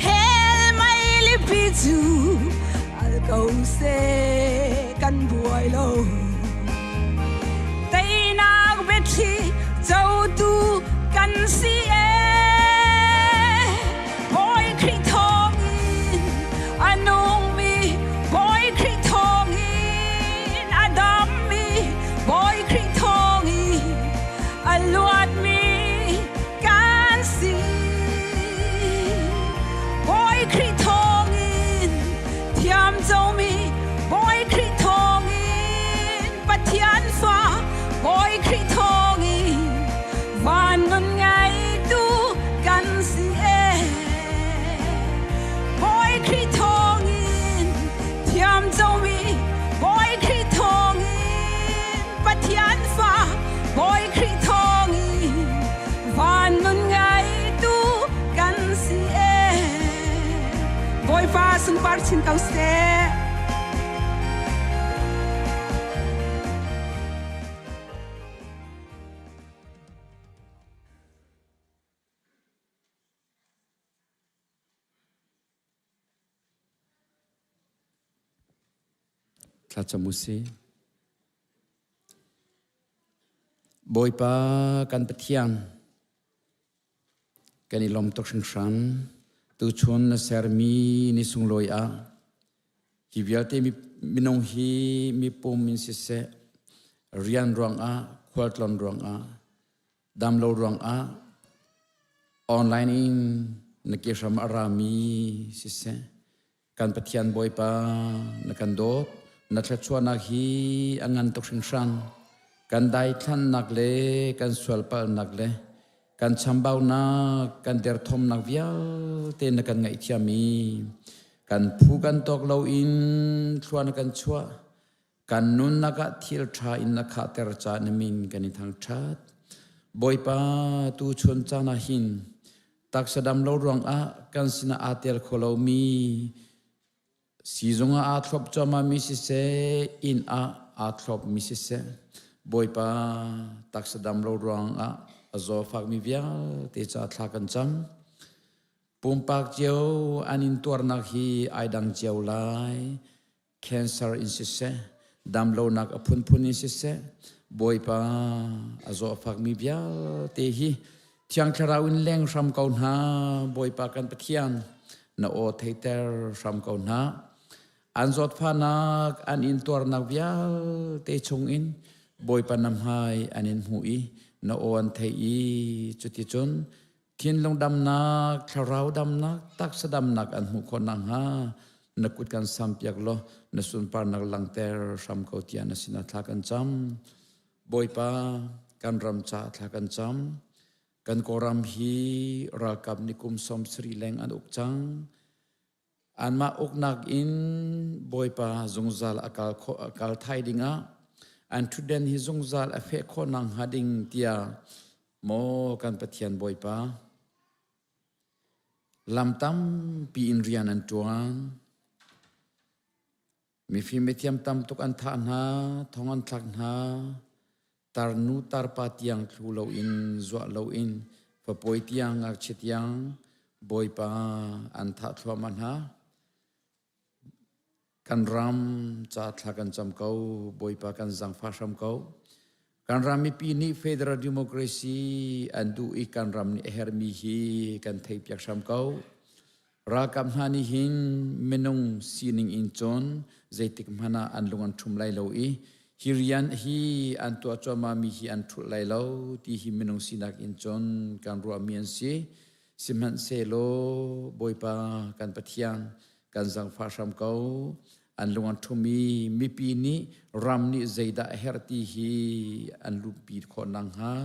Speaker 10: Hell mei lipi cu al ko seh kan buai lo. Teinak biathli cotu kan si ee. Bawi Khrih thawngin a nungmi Bawi Khrih thawngin a dammi Bawi Khrih thawngin a luatmi kan si. Bawi Khrih thawngin thiam comi Bawi Khrih thawngin Pathian fa Bawi Khrih thawngin van nun ngeitu kan si ee. Bawi Khrih thawngin thiam comi Bawi Khrih thawngin Pathian fa Bawi Khrih thawngin van nun ngeitu kan si ee. Bawipa sunpar chin ko seh.
Speaker 2: Thlacam u sih. Bawipa kan Pathian, kan i lawm tuk hringhran. Tuchun na sermi ni sunglawi ah hi vialte minung hi mipum in siseh, rian ruangah, khualtlawn ruangah, damlo ruangah online in na kehram a rami siseh, Kan Pathian Bawipa, na kan dawt, na thluachuahnak hi a ngan tuk hringhran. Kan daithlannak le kan sualpalhnak le kan chambaunak, kan derthawmnak vialte na kan ngaihthiam i kan phu kan tawk loin thlua na kan chuah. Kan nunnak ah thil ṭha in na khahter caah na min kan i thangṭhat. Bawipa, tuchun caan ah hin taksa dam lo ruangah kan sinah aa tel kho lomi siizung ah aa thlop cuahmahmi siseh, inn ah aa thlopmi siseh, Bawipa taksa dam lo ruangah a zawfakmi vialte ca thla kan cam. Pumpak cio an intuarnak hi ai dang cio lai. Cancer in siseh, damlonak a phunphun in siseh, Bawipa a zawfakmi vialte hi Thiang Thlarau in leng hram ko hna, Bawipa kan Pathian, na aw theiter hram ko hna. An zawtfahnak, an intuarnak vialte chungin Bawipa na hmai an in hmuh i na aw an theih i cuticun thinlung damnak, thlarau damnak, taksa damnak an hmuh khawh nakhnga na kut kan sampiak law na sunparnak langter hram ko tiah na sinah thla kan cam. Bawipa, kan ram caah thla kan cam. Kan Kawlram hi ralkap nih kum 70 leng an uk cang. Anmah uknak in Bawipa zungzal a kal khawh a kal thai dingah an ṭhutden hi zungzal a feh khawh nakhnga ding tiah maw kan Pathian Bawipa lam tampi in rian an ṭuan. Mifim mithiam tam tuk an thah hna, thong an thlak hna. Tarnu tarpa tiang thlu loin zuah loin fapawi tiang ngakchia tiang Bawipa an thah thluahmah hna. Kan ram ca thla kan cam ko, Bawipa kan zaangfah hram ko. Kan ram mipi nih federal democracy an duh i kan ram nih a herhmi hi kan theihpiak hram ko. Ralkap hna nih hin minung sining in cun zeitik hmanh ah an lung an ṭhum lai lo i hi rian hi an tuah cuahmahmi hi an ṭhulh lai lo ti hi minung sinak in cun kan ruahmi an si. Sihmanhsehlaw Bawipa kan Pathian kan zaangfah hram ko. An lung an ṭhum i mipi nih ram nih zeidah a herh ti hi an luhpi khawh nakhnga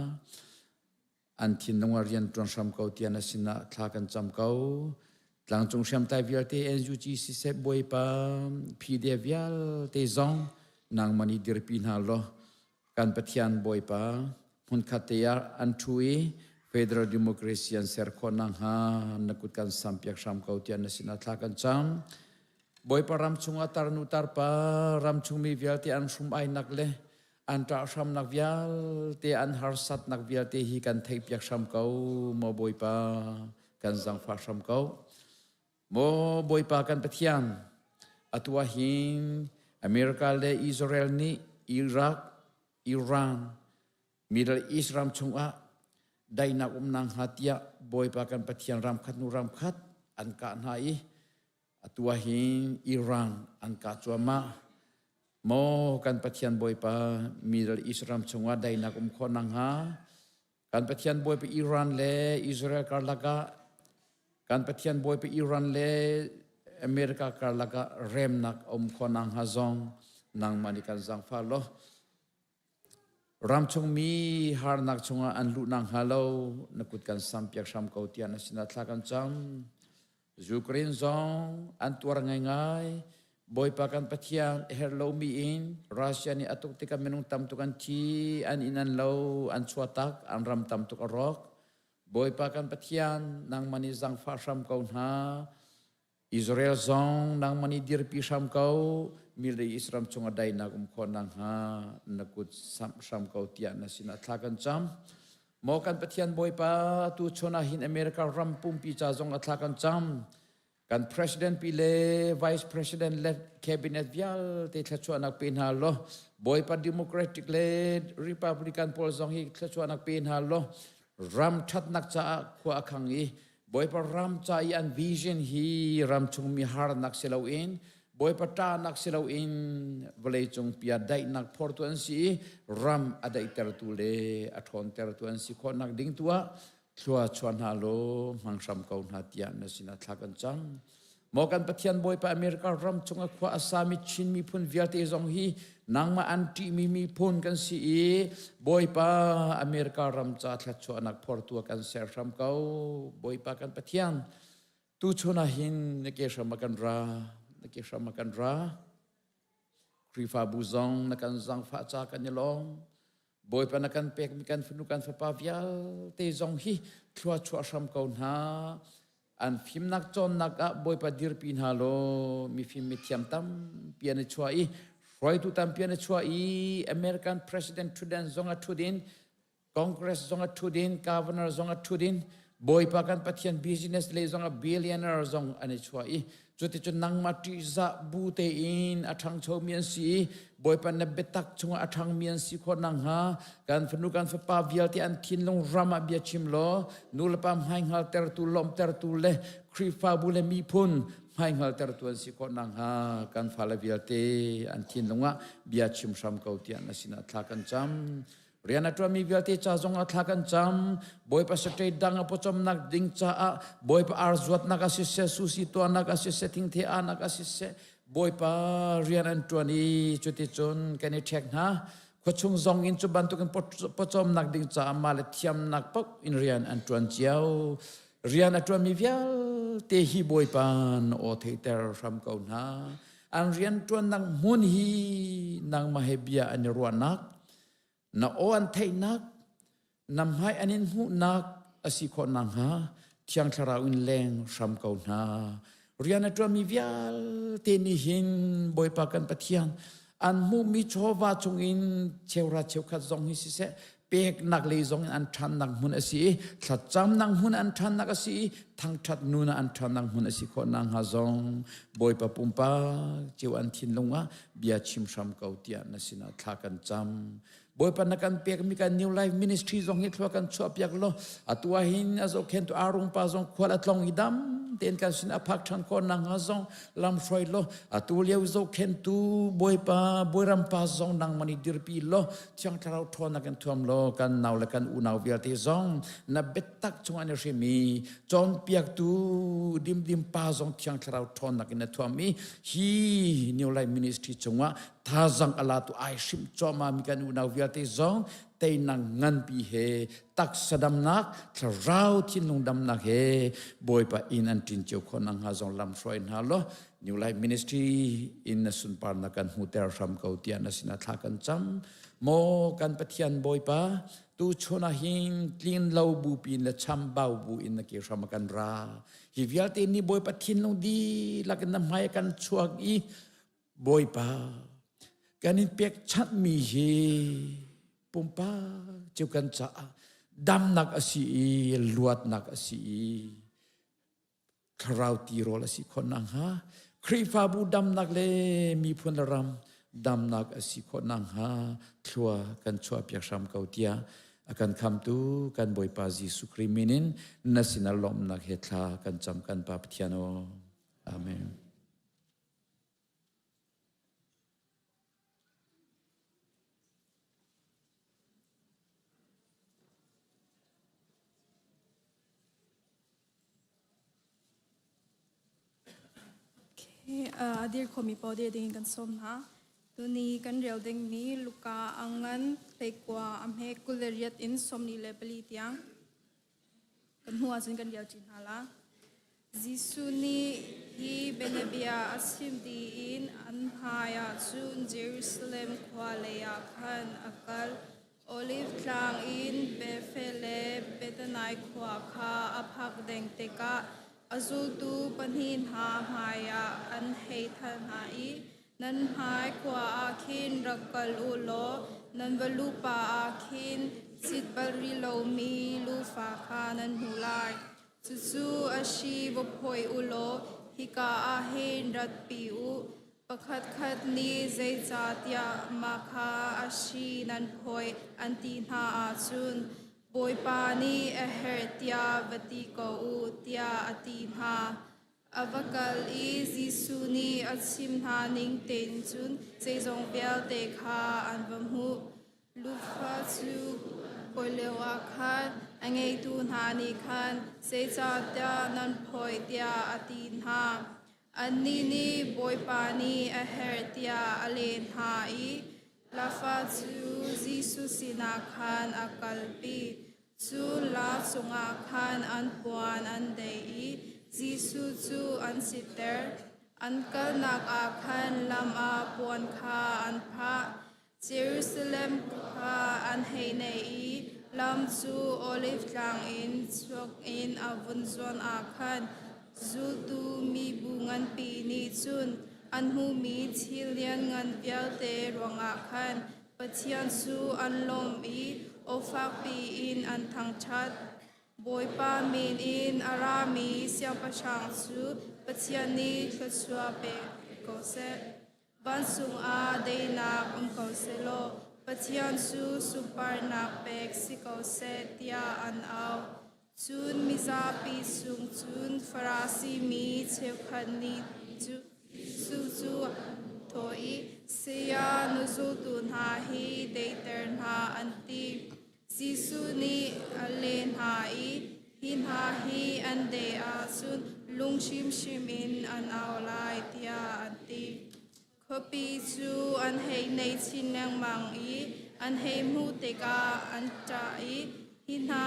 Speaker 2: an thinlung ah rian ṭuan hram ko tiah na sinah thla kan cam ko. Tlangcung hriamtlai vialte NUG siseh Bawipa PDF vialte zong nangmah nih dirpi hna law kan Pathian Bawipa hmunkhat te ah an ṭhu i Federal Democracy an ser khawh nakhnga na kut kan sampiak hram ko tiah na sinah thla kan cam. Bawipa ram chungah tarnu tarpa ram chungmi vialte an hrum ainak le an ṭah hramnak vialte an harsatnak vialte hi kan theihpiak hram ko maw Bawipa kan zangfah hram ko. Maw Bawipa kan Pathian, atu ah hin America le Israel nih Iraq, Iran, Middle East ram chungah daihnak umnak hnga tiah Bawipa kan Pathian ram khat hnu ram khat an kah hna i atu ah hin Iran an kah cuahmah. Maw kan Pathian Bawipa Middle East ram chungah daihnak um khawh nakhnga Kan Pathian Bawipa Iran le Israel karlak ah kan Pathian Bawipa Iran le America karlak ah remnak a um khawh nakhnga zong nangmah nih kan zaangfah law ramchung mi harnak chungah an luh nakhnga lo na kut kan sampiak hram ko tiah na sinah thla kan cam. Ukraine zong an tuar ngaingai. Bawipa kan Pathian herh lomi in Russia nih a tuk tikah minung tam tuk an thi, an inn an lo, an chuatak, an ram tam tuk a rawk. Bawipa kan Pathian, nangmah nih zangfah hram ko hna. Israel zong nangmah nih dirpi hram ko. Middle East ram chungah daihnak um khawh nakhnga na kut samh hram ko tiah na sinah thla kan cam. Maw kan Pathian Bawipa, tu chun ah hin America ram pumpi ca zong a thla kan cam. Kan president pi le vice president le cabinet vialte thluachuahnak pe hna law, Bawipa Democratic le Republican pawl zong hi thluachuahnak pe hna law, ram ṭhatnak caah khua a khang i Bawipa ram ca i an vision hi ram chungmi harnak si loin Bawipa ṭahnak si loin vawleicung pia daihnak phortu an si i ram a daihtertu le a ṭhawntertu an si khawhnak ding tu ah thlua chuah hna law hmang hram ko hna tiah na sinah thla kan cam. Maw kan Pathian Bawipa America ram chungah khua a sami Chin miphun vialte zong hi nangmah an ṭihmi miphun kan si i Bawipa America ram ca thluachuahnak phortu ah kan ser hram ko. Bawipa kan Pathian, tuchun ah hin na ke hram ah kan ra, na ke hram ah kan ra. Khrihfabu zong na kan zangfah ca kan i lawm. Bawipa na kan pekmi kan fanu kan fapa vialte zong hi thlua chuah hram ko hna. An fimnak cawnnak ah Bawipa dirpi hna law mifim mithiam tampi an i chuah i hruaitu tampi an i chuah i American President Trump zong a ṭhut in Congress zong a ṭhut in Governor zong a ṭhut in Bawipa kan Pathian business lei zong ah billionaire zong an i chuah i cuticun nangmah ṭihzah bu tein a ṭhangchomi an si i Bawipa na biatak chungah a ṭhangmi an si khawh nakhnga kan fanu kan fapa vialte an thinlung ram ah bia chim law nulepa hmaihngaltertu lawmhtertu le Khrihfabu le miphun hmaihngaltertu an si khawh nakhnga kan fale vialte an thinlung ah bia chim hram ko tiah na sinah thla kan cam. Rian a ṭuanmi vialte ca zongah thla kan cam. Bawipa state dang a pawcawmnak ding caah Bawipa ar zuatnak ah siseh, susi tuahnak ah siseh, thingthe ahnak ah siseh, Bawipa rian an ṭuan i cuticun kan i ṭhek hna. Khuachung zong in cu bantukin pawcawmnak ding caah mah le thiamnak paoh in rian an ṭuan cio. Rian a ṭuanmi vialte hi Bawipa na aw theihter hram ko hna. An rian ṭuannak hmun hi nangmah he bia an i ruahnak, na aw an theihnak na hmai an in hmuhnak a si khawh nakhnga thiang thlarau in leng hram ko hna rian a ṭuanmi vialte nih hin Bawipa kan Pathian an hmuhmi chawva chungin cheura cheukhat zong hi siseh peknak lei zong in an ṭhannak hmun a si i thlacamnak hmun an ṭhannak a si i thangṭhat nun ah an ṭhannak hmun a si khawh nakhnga zong Bawipa pumpak cio an thinlung ah bia chim hram ko tiah na sinah thla kan cam. Bawipa na kan pekmi kan New Life Ministry zong hi thlua kan chuah piak law atu ah hin a zohkhentu Arung pa zong khual a tlong i dam tein kan sin a phak ṭhan khawh nakhnga zong lam hruai law atu lio zohkhentu Bawipa Bawiram pa zong nangmah nih dirpi law Thiang Thlarau ṭhawnnak in thuam law kan nau le kan unau vialte zong na biatak chung an i hrim i cawnpiaktu dimdim pa zong Thiang Thlarau ṭhawnnak in na thuam i hi New Life Ministry chungah Thazang a latu ai hrimh cuahmah mi kan unau vialte zong teinak nganpi he taksa damnak, thlarau thinlung damnak he Bawipa inn an ṭin cio khawh nakhnga zong lam hruai hna law New Life Ministry in na sunparnak kan hmuter hram ko tiah na sinah thla kan cam. Maw kan Pathian Bawipa, tu chun ah hin tlin lo bu pin le chambau bu in na ke hram a kan ra. Hi vialte nih Bawipa thinlung dihlak in na hmai kan chuak i Bawipa kan in pekchanhmi hi pumpak cio kan caah damnak a si i luatnak a si i thlarau tirawl a si khawh nakhnga Khrihfabu damnak le miphun le ram damnak a si khawh nakhnga thlua kan chuahpiak hram ko tiah a kan khamtu kan Bawipa Jesuh Khrih min in na sinah lawmhnak he thla kan cam kan Pa Pathian aw. Amen.
Speaker 11: A dir khomi paoh dir dingin kan sawm hna. Tuni kan rel dingmi Luka a ngan 19 a hme 28 in 44 tiang kan hnu ahcun kan rel ṭi hna la. Jesuh nih hi bianabia a chim dih in an hmaiah cun Jerusalem khua leiah khan a kal. Oliv tlang in Bethel le Bethani khua kha a phak deng tikah a zultu pahnih hna hmaiah an hei thal hna i, Nan hmai khua ah khin rak kal u law nan va luhpah ah khin cit bal rih lomi lufa kha nan hmuh lai. Cucu a si va phawi u law hika ah hin ratpi u. Pakhatkhat nih zeicahtiah mah kha a hri nan phawi an ti hna ahcun Bawipa nih a herh tiah va ti ko u tiah a ti hna. A va kal i Jesuh nih a chim hna ning tein cun zeizong vialte kha an va hmuh. Lufa cu phawi lioah khan a ngeitu hna nih khan zeicahtiah nan phawi tiah a ti hna. Annih nih Bawipa nih a herh tiah a leh hna i Lafa cu Jesuh sinah khan a kalpi. Cu la cungah khan an puan an deih i Jesuh cu an sitter. An kalnak ah khan lam ah puan kha an phah. Jerusalem kha an hei naih i lam cu Oliv Tlang in chuak in a vun zuan ah khan zultu mibu nganpi nih cun an hmuhmi thil lianngan vialte ruangah khan Pathian cu an lawmh i aw fakpi in an thangṭhat. Bawipa min in a rami siangpahrang cu Pathian nih thluachuah pe ko seh. Vancung ah daihnak um ko sehlaw Pathian cu sunparnak pek si ko seh tiah an au. Cun mizapi chung cun Farasi mi cheukhat nih Jesuh cu an thawh i, Saya, na zultu hna hi daihter hna, an ti. Jesuh nih a leh hna i, Hi hna hi an deh ahcun lung hrimhrim in an au lai, tiah an ti. Khuapi cu an hei nei chin lengmang i an hei hmuh tikah an ṭah i, Hi hna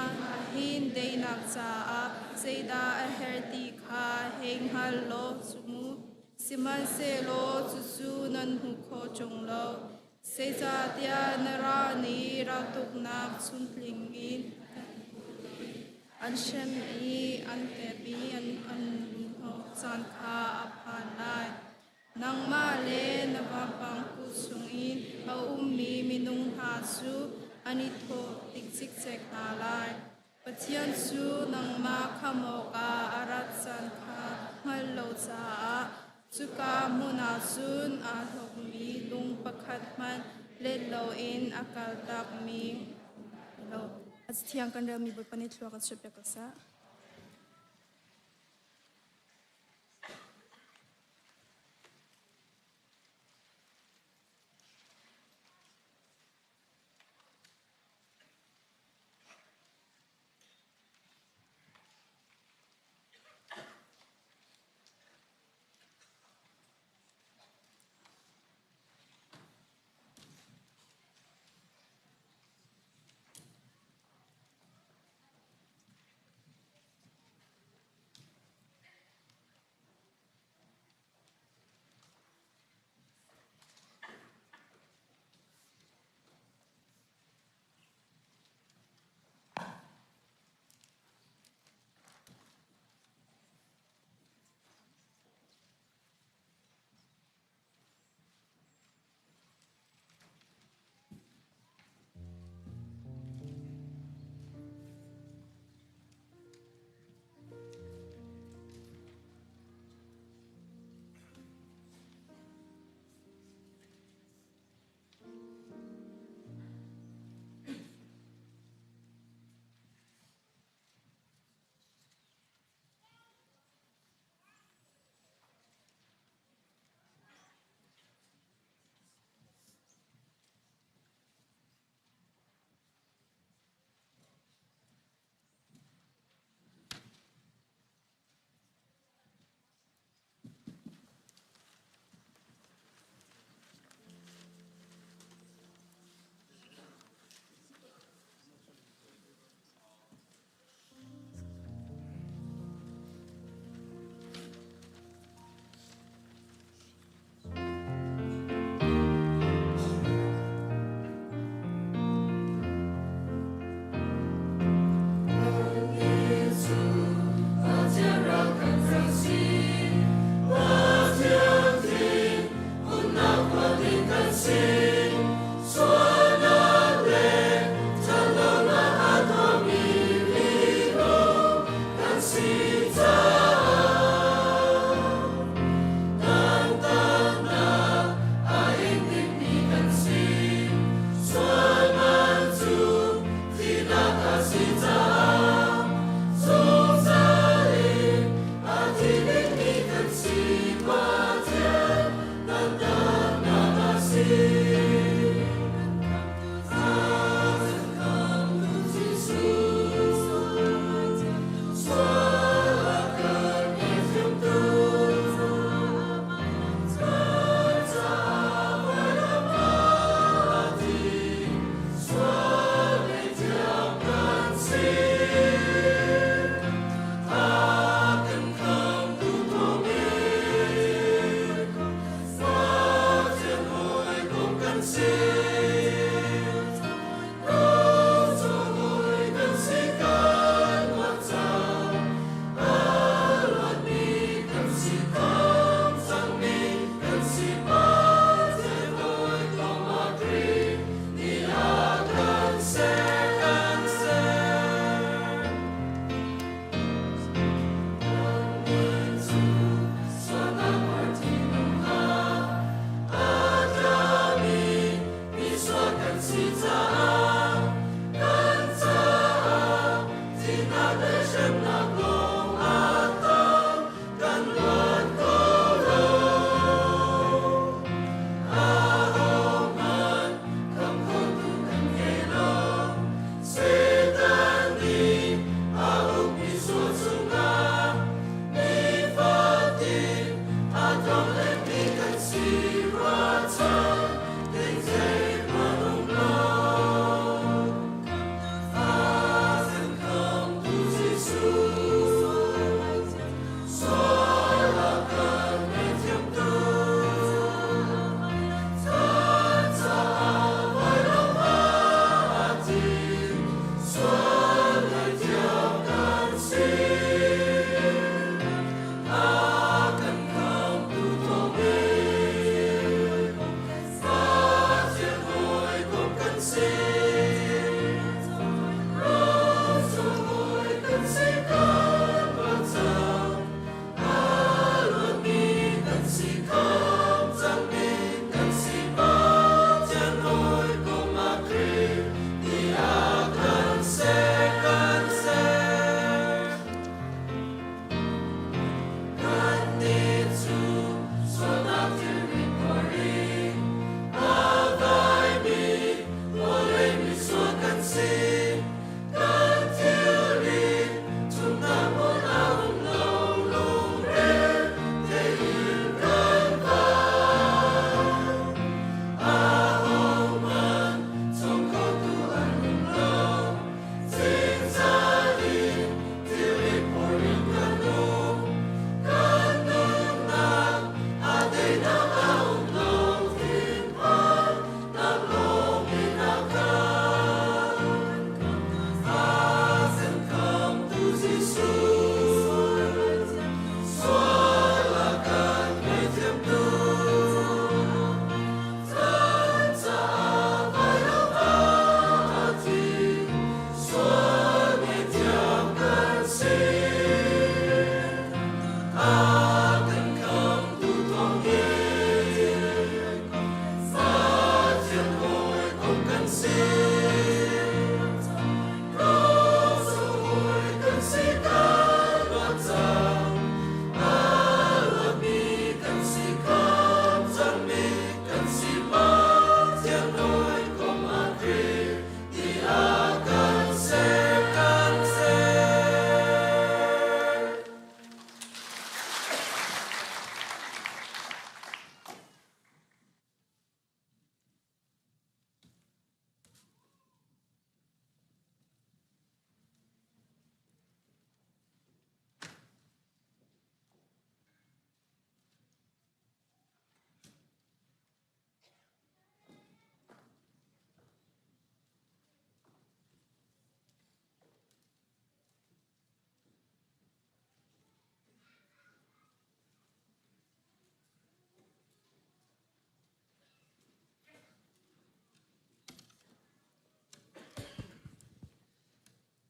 Speaker 11: hin daihnak caah zeidah a herh ti kha hei hngal law cu mu. Sihmanhsehlaw cucu nan hmuh khawh ṭung lo. Zeicahtiah na ra nih raltuknak chungtling in an hrem i an tep i an hnawh caan kha a phan lai. Nangmah le na vampang kut chungin a ummi minung hna cu an i thawh tik cikcek hna lai. Pathian cu nangmah khamh awkah a rat caan kha hngalh lo caah cuka hmun ah cun aa hlawkmi lung pakhat hmanh let loin a kaltakmi lo. A thiang kan relmi Bawipa nih thlua kan chuahpiak ko seh.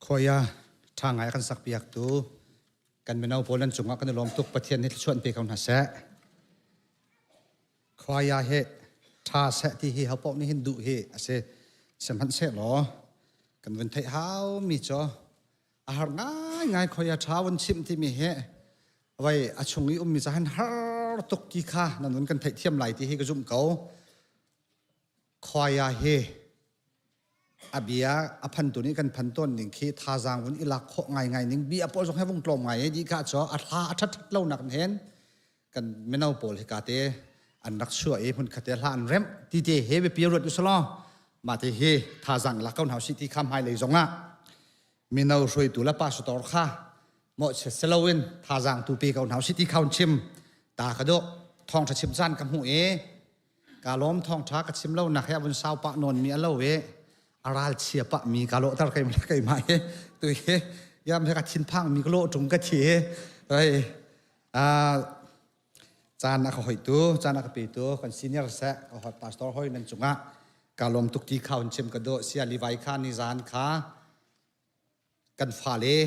Speaker 2: Khoia ṭha ngai a kan sakpiaktu kan mino pawl nan cungah kan i lawm tuk Pathian nih thluachuah in pe ko hna seh. Khoia hi ṭha seh ti hi hopaoh nih hin duh hi a si. Sihmanhsehlaw kan vun theih hau mi cu a har ngaingai khoia ṭha vun chimh timi hi vai a chung i ummi ca hin har tuk ti kha nan vun kan theihthiam lai ti hi ka zumh ko. Khoia hi a bia a phantu nih kan phan tawn ning khi thazaang vun i lak khawh ngaingai ning bia pawl zong he vung tlawm ngai di kha cho a thla a that lo nak hen kan mino pawl hi ka te an rak chuah i hmun khate hla an remh ti te he biapi ruat usalaw ma te hi thazaang lak ko hna si ti kha hmai lei zong ah mino hruaitu le pastor kha mo che seloin thazaang tu pe ko hna si ti kha chim ta ka do thong tha chim chan ka hmu e.
Speaker 12: Ka lawm thawngtha ka chim lo nak he vun sau pah nawn mi alo e a ral chia pah mi ka lawhter kai kai ma he tu he yam he ka thin phang mi ka lawh tung ka thi he ai a caan a ka hoi tu caan a ka pe tu kan senior se ka hoi pastor hoi nan cungah ka lawm tuk ti kha hun chim ka do sia livai kha ni zan kha kan fale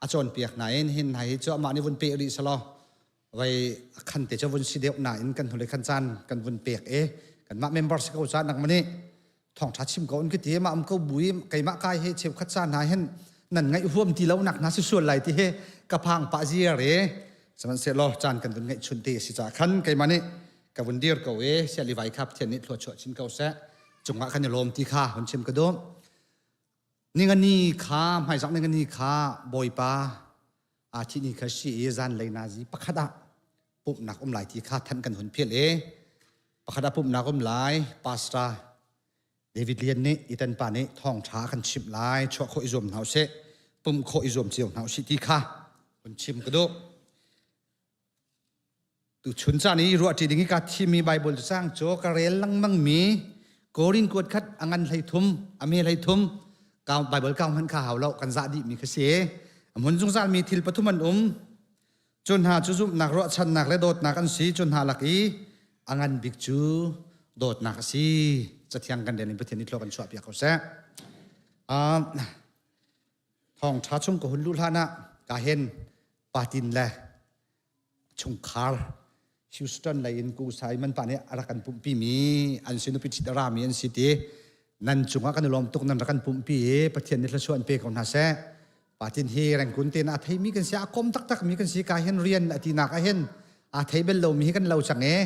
Speaker 12: a cawnpiak nain hin hna hi cu amah nih vun pe rih selaw vai a khan te cu vun si deuh nain kan hnulei khan caan kan vun pek i kanmah member si ko caan nak mani thawngṭha chim ko in ka ti mah um ko bui keimah kai he cheukhat caan hna hin nan ngaih huam ti lo nak hna si sual lai ti hi ka phang pah ziar e sihmanhsehlaw caan kan vun ngaih chun te si ca khan keimah nih ka vun dir ko e sia livai kha Pathian nih thlua chuah chin ko seh cungah kan i lawm ti kha hun chim ka duh Ningani kha hmaizarh ningani kha Bawipa aa thih ni kha si i zanlei nazi pakhat ah pumhnak um lai ti kha thanh kan hun philh i pakhat ah pumhnak um lai pastor David Lian nih Ethan pa nih thawngṭha kan chimh lai chuah khawh i zuam hna usih pumh khawh i zuam cio hna usih ti kha hun chim ka duh. Tuchun caan i ruahṭi ding i kaa thimmi Baibal cacang cu ka rel lengmangmi Korin kuat khat a ngan 13, a me 13, Baibal kau hmanh kha hau lo, kan zah dihmi kha si. A hmun zungzalmi thil pathum an um. Cu hna cu zumhnak, ruahchannak le dawtnak an si. Cu hna lak i a ngan bik cu dawtnak a si. Cathiang kan rel in Pathian nih thlua kan chuahpiak ko seh. Uh, thawngṭha chung ka hun luh hlan ah ka hen patin le chungkhar Houston lei in Ku Sai man pa nih a rak kan pumhpi mi an si nupi ṭhit a rami an si ti nan cungah kan i lawm tuk nan rak kan pumhpi i Pathian nih thluachuah an pe ko hna seh. Patin hi Rangoon te na a theimi kan si a kom taktak mi kan si ka hin rian a tinak ah hin aa thei bel lomi hi kan lo cang e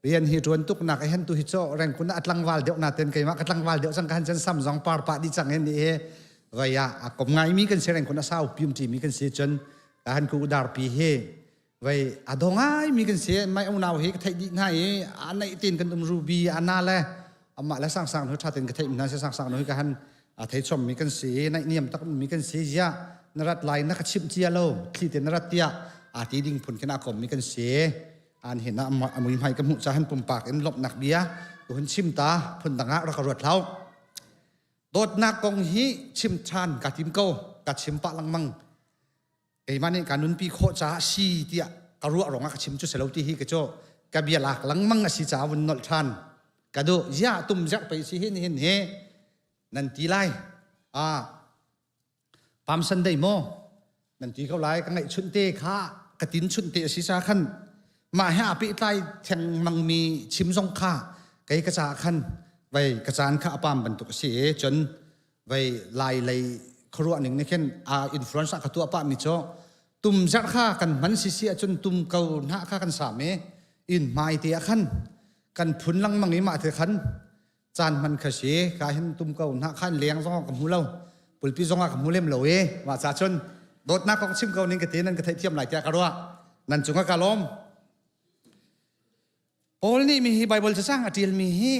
Speaker 12: rian hi ṭuan tuk nak ah hin tu hi cu Rangoon a tlangval deuh na ten keimah ka tlangval deuh cang ka han cun sam zong par pah di cang hin ni hi vai ah a kom ngaimi kan si Rangoon a sau pium ṭi mi kan si cun ka han ku darpi hi vei a do ngai mi kan si mai unau hi ka theih dih hna i a neih tin kan um ruby ana le amah le sang sang nu tha tin ka theih hna si sang sang nu hi ka han a thei chom mi kan si naih niam tak mi kan si zia na rat lai na ka chimh cia lo thli te na rat tia a ti ding phun khin a kom mi kan si an hin a mui hmai ka hmuh cha han pumpak in lomhnak bia tu hun chim ta phun dangah rak ruat hlau dawtnak kong hi chim than ka tim ko ka chim pah lengmang keimah nih ka nunpi khawh caah si tiah ka ruah ruangah ka chim cu si lo ti hi ka cu ka bia lak lengmang a si caah vun nolh ṭhan ka duh ziah tum zerh pei si hin hin hi nan ti lai ah Palm Sunday maw nan ti ko lai ka ngaih chunh te kha ka tin chunh te a si ca khan mah he aa pehtlai thengmang mi chim zong kha kei ka caah khan vei ka caan kha a pam bantuk a si i cun vei lai lei khuaruah ning nih khin a influence a ka tuah pah mi cu tum zarh kha kan hman si si ahcun tum ko hna kha kan sam i inn hmai te ah khan kan phun lengmang i mah te khan caan hman kha si ka hin tum ko hna khan leng zong ka hmu lo pulpi zong ah ka hmu lem lo i mah ca cun dawtnak kong chim ko ning ka te nan ka theihthiam lai tiah ka ruah nan cungah ka lawm Paul nih mi hi Bible cacang a ṭial mi hi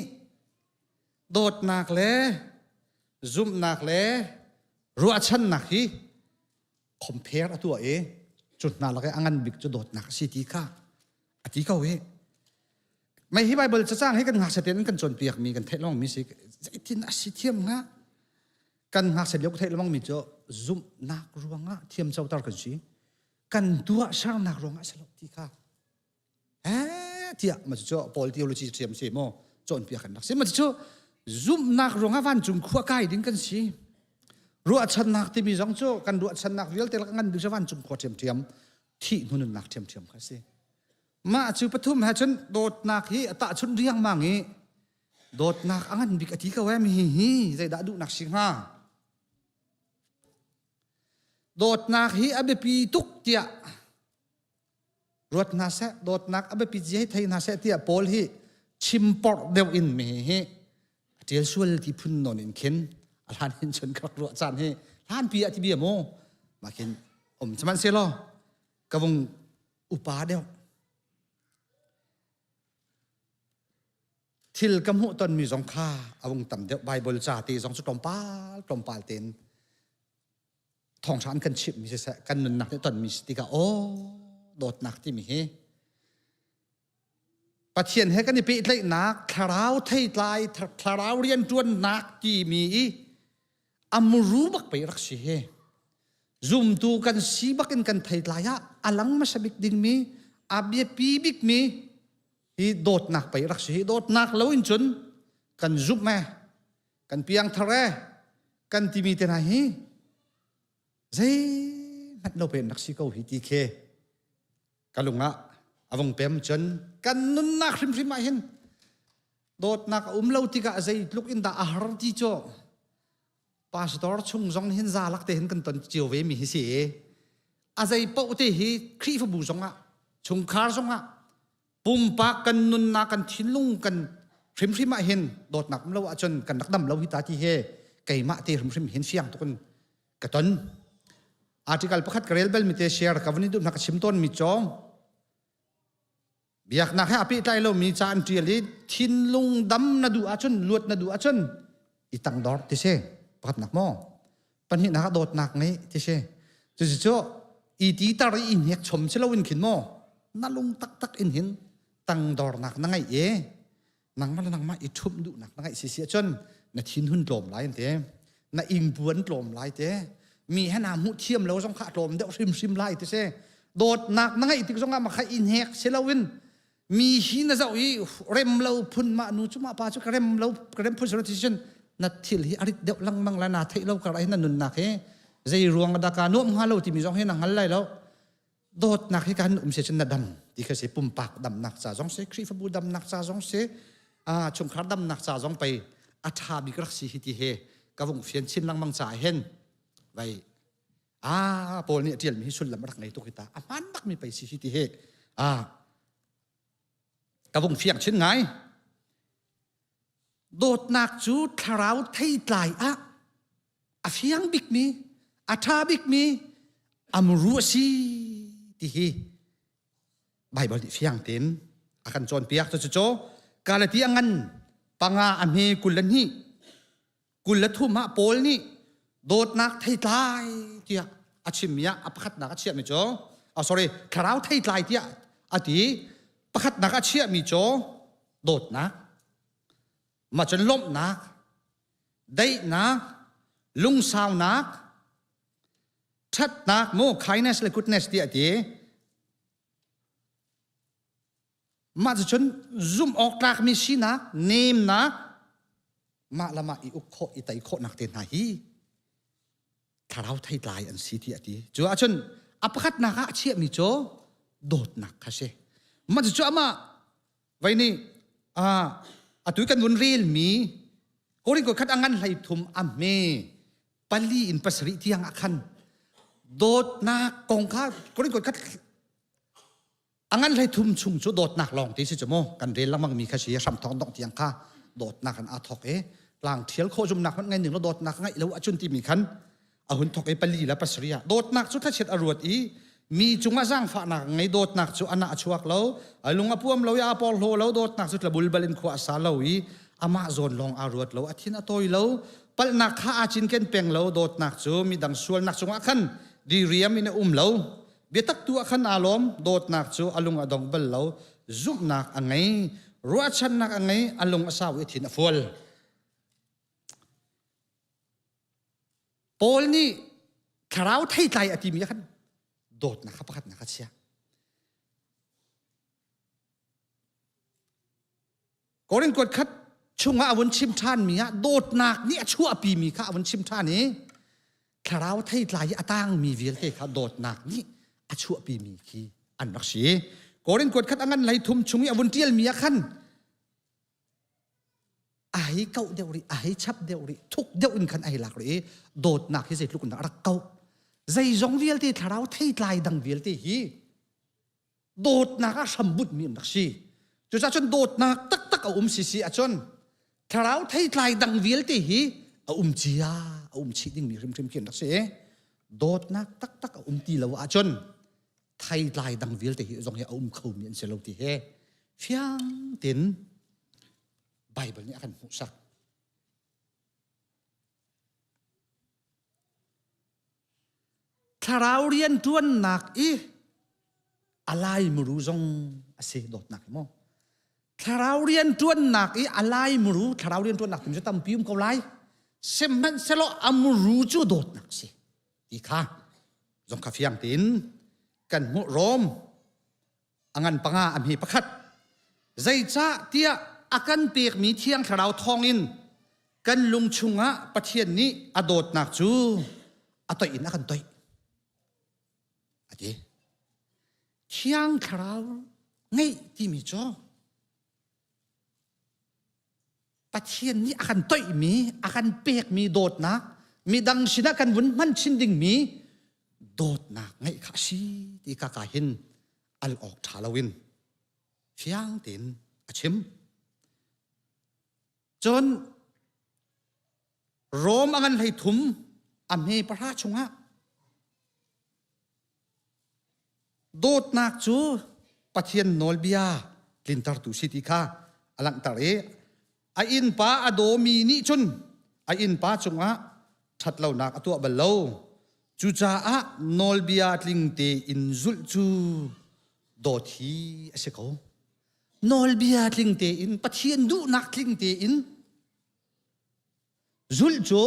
Speaker 12: dawtnak le zumhnak le ruahchannak hi compare a tuah i cu hna lak i a ngan bik cu dawtnak a si ti kha a ti ko hi mei hi Bible cacang hi kan ngakchia tein kan cawnpiak mi kan theih lawng mi si zeitin a si thiam hnga kan ngakchia lio ka theih lengmang mi cu zumhnak ruangah thiam coter kan si kan tuah sernak ruangah si lo ti kha eh tiah ma cu Paul theology thiam si maw cawnpiak kan rak si ma cu zumhnak ruangah vancung khua kai ding kan si ruahchannak timi zong cu kan ruahchannak vialte lak ngan bik cu vancung khua ṭhiamṭhiam thih hnu nunnak ṭhiamṭhiam kha si mah cu pathum he cun dawtnak hi a tahchunh riangmang i dawtnak a ngan bik a ti ko eh mi hi hi zeidah duhnak si hnga dawtnak hi a biapi tuk tiah ruat hna seh dawtnak a biapit zia hi thei hna seh tiah Paul hi chim porh deuh in mi hi a ṭial sual ti phun nawn in khin a hlan hin chun ka rak ruah caan hi hlan pi ah ti bia mu mah khin um sihmanhsehlaw ka vung upa deuh thil ka hmuh tonmi zong kha a vung tam deuh Bible ca te zong cu tlawmpal tlawmpal tein thawngṭha an kan chimhmi siseh kan nunnak nih tonmi si tikah aw dawtnak timi hi. Pathian he kan i pehtlaihnak thlarau theitlai thlarau rianṭuannak timi i a muru bak pei rak si hi. Zumtu kan si bak in kan theitlai ah a lang hmasa bik dingmi a biapi bikmi hi dawtnak pei rak si hi. Dawtnak lo in cun kan zumh e, kan piangthar e, kan timi te hna hi zeihmanh lo pen rak si ko hi ti khi ka lung ah a vung pem cun kan nunnak hrimhrim ah hin dawtnak a um lo tikah zeitluk in dah a har ti cu pastor chung zong hin za lak te hin kan ton cio ve mi hi si a zei paoh te hi Khrihfabu zong ah chungkhar zong ah pumpak kan nunnak kan thinlung kan hrimhrim ah hin dawtnak um lo ahcun kan rak dam lo hi ta ti he keimah te hrimhrim hin fiang tuk in ka ton article pakhat ka rel bal mi te share ka vun duh na ka chim tawn mi cawng biaknak he a pehtlai lo mi ca an tial i thinlung dam na duh ahcun luat na duh ahcun i tangdor ti si pakhatnak maw pahnihnak ah dawtnak ngei ti si cucu i ti tar i hnek chom si loin khin maw na lung taktak in hin tangdornak na ngeih i nangmah le nangmah i ṭhumh duhnak na ngeih si si ahcun na thinhun tlawm lai an ti na ingpuan tlawm lai te mi he naa hmuh thiam lo zong kha a tlawm deuh hrimhrim lai ti si dawtnak na ngeih tik zongah ma kha i hnek si loin mi hi na zoh i rem lo phun mah nu cu mah pa cu ka rem lo ka rem phun si lo ti cun na thil hi a rit deuh lengmang la na theih lo kar ah hin na nunnak hi zei ruang dah ka nuam hnga lo timi zong hi na hngal lai lo dawtnak hi kan um se cun na dam ti kha si pumpak damnak ca zong si Khrihfabu damnak ca zong si a chungkhar damnak ca zong pei a ṭha bik rak si hi ti he ka vung fian chin lengmang ca hen vai a Paul nih a ṭialmi hi sullam a rak ngei tuk hi ta a hmaan bakmi pei si hi ti he a ka vung fiang chin ngai dawtnak cu thlarau theitlai ah a fiang bikmi a ṭha bikmi a muru a si ti hi Baibal nih fiang tein a kan cawnpiak cucu Galati a ngan panga a hme 22 23 ah Paul nih dawtnak theitlai tiah a chimmi ah a pakhatnak a chiahmi cu oh sorry thlarau theitlai tiah a ti pakhatnak a chiahmi cu dawtnak mah cun lawmhnak daihnak lungsaunak ṭhatnak mu kindness le goodness tiah a ti mah cucun zumh awk tlakmi sinak nemnak mah le mah i uk khawh i tei khawhnak te hna hi thlarau theitlai an si ti a ti cu ahcun a pakhatnak ah a chiahmi cu dawtnak kha si mah cucu amah Vai nih atu kan vun relmi Korin khat a ngan hlei thum a hme pali in pasarih tiang ah khan dawtnak kong kha Korin khat a ngan hlei thum chung cu dawtnak lawng te si cu mu kan rel lengmang mi kha si hram thong dong tiang kha dawtnak an aa thok i tlang thial khawh zumnak hmanh ngai ning lo dawtnak ngaih lo ahcun timi khan a hun thok i pali le pasarih ah dawtnak cu thlachiat a ruat i mi cungah zaangfahnak ngei dawtnak cu ana a chuak lo a lung a puam lo i a porhlaw lo dawtnak cu tlabulbal in khua a sa lo i amah zawn lawng aa ruat lo a thin a tawi lo palhnak kha aa cinken peng lo dawtnak cu midang sualnak cungah khan diriam in a um lo biatak tu ah khan aa lawm dawtnak cu a lung a dong bal lo zumhnak a ngei ruahchannak a ngei a lung a sau i a thin a fual Paul nih thlarau theitlai a timi ah khan dawtnak kha pakhatnak a chia. Korin kuat khat chungah a vun chim ṭhanmi ah dawtnak nih a chuahpimi kha a vun chim ṭhan i thlarau theitlai i a tangmi vialte kha dawtnak nih a chuahpimi khi an rak si. Korin kuat khat a ngan hlei thum chung i a vun ṭialmi ah khan a hei kauh deuh rih a hei chap deuh rih thuk deuh in khan a hei lak rih i dawtnak hi zeitluk in dah a rak kauh zeizong vialte thlarau theitlai dang vialte hi dawtnak ah hrambut mi an rak si cucaah cun dawtnak taktak a um si si ahcun thlarau theitlai dang vialte hi a um cia a um chih dingmi hrimhrim khi an rak si dawtnak taktak a um ti lo ahcun theitlai dang vialte hi zong hi a um khomi an si lo ti he fiang tein Bible nih a kan hmuhsak. Thlarau rianṭuannak i a lai muru zong a si dawtnak hi maw? Thlarau rian ṭuannak i a lai muru thlarau rian ṭuannak timi cu tampi um ko lai. Sihmanhsehlaw a muru cu dawtnak si ti kha zong kha fiang tein kan hmuh Rom a ngan panga a hme pakhat zeicah tiah a kan pekmi thiang thlarau thawngin kan lung chungah Pathian nih a dawtnak cu a toih in a kan toih a ti thiang thlarau ngeih timi cu Pathian nih a kan toihmi a kan pekmi dawtnak midang sinah kan vun hman chin dingmi dawtnak ngeih kha a si ti ka ka hin al awk ṭha loin fiang tein a chim. Cun Rom a ngan hlei thum a hme pahra chungah Dawtnak cu Pathian nawlbia tlintertu si ti kha a langhter i a innpa a dawmi nih cun a innpa cungah ṭhatlonak a tuah bal lo. Cucaah nawlbia tling tein zulh cu dawt hi a si ko. Nawlbia tling tein Pathian duhnak tling tein Zulh cu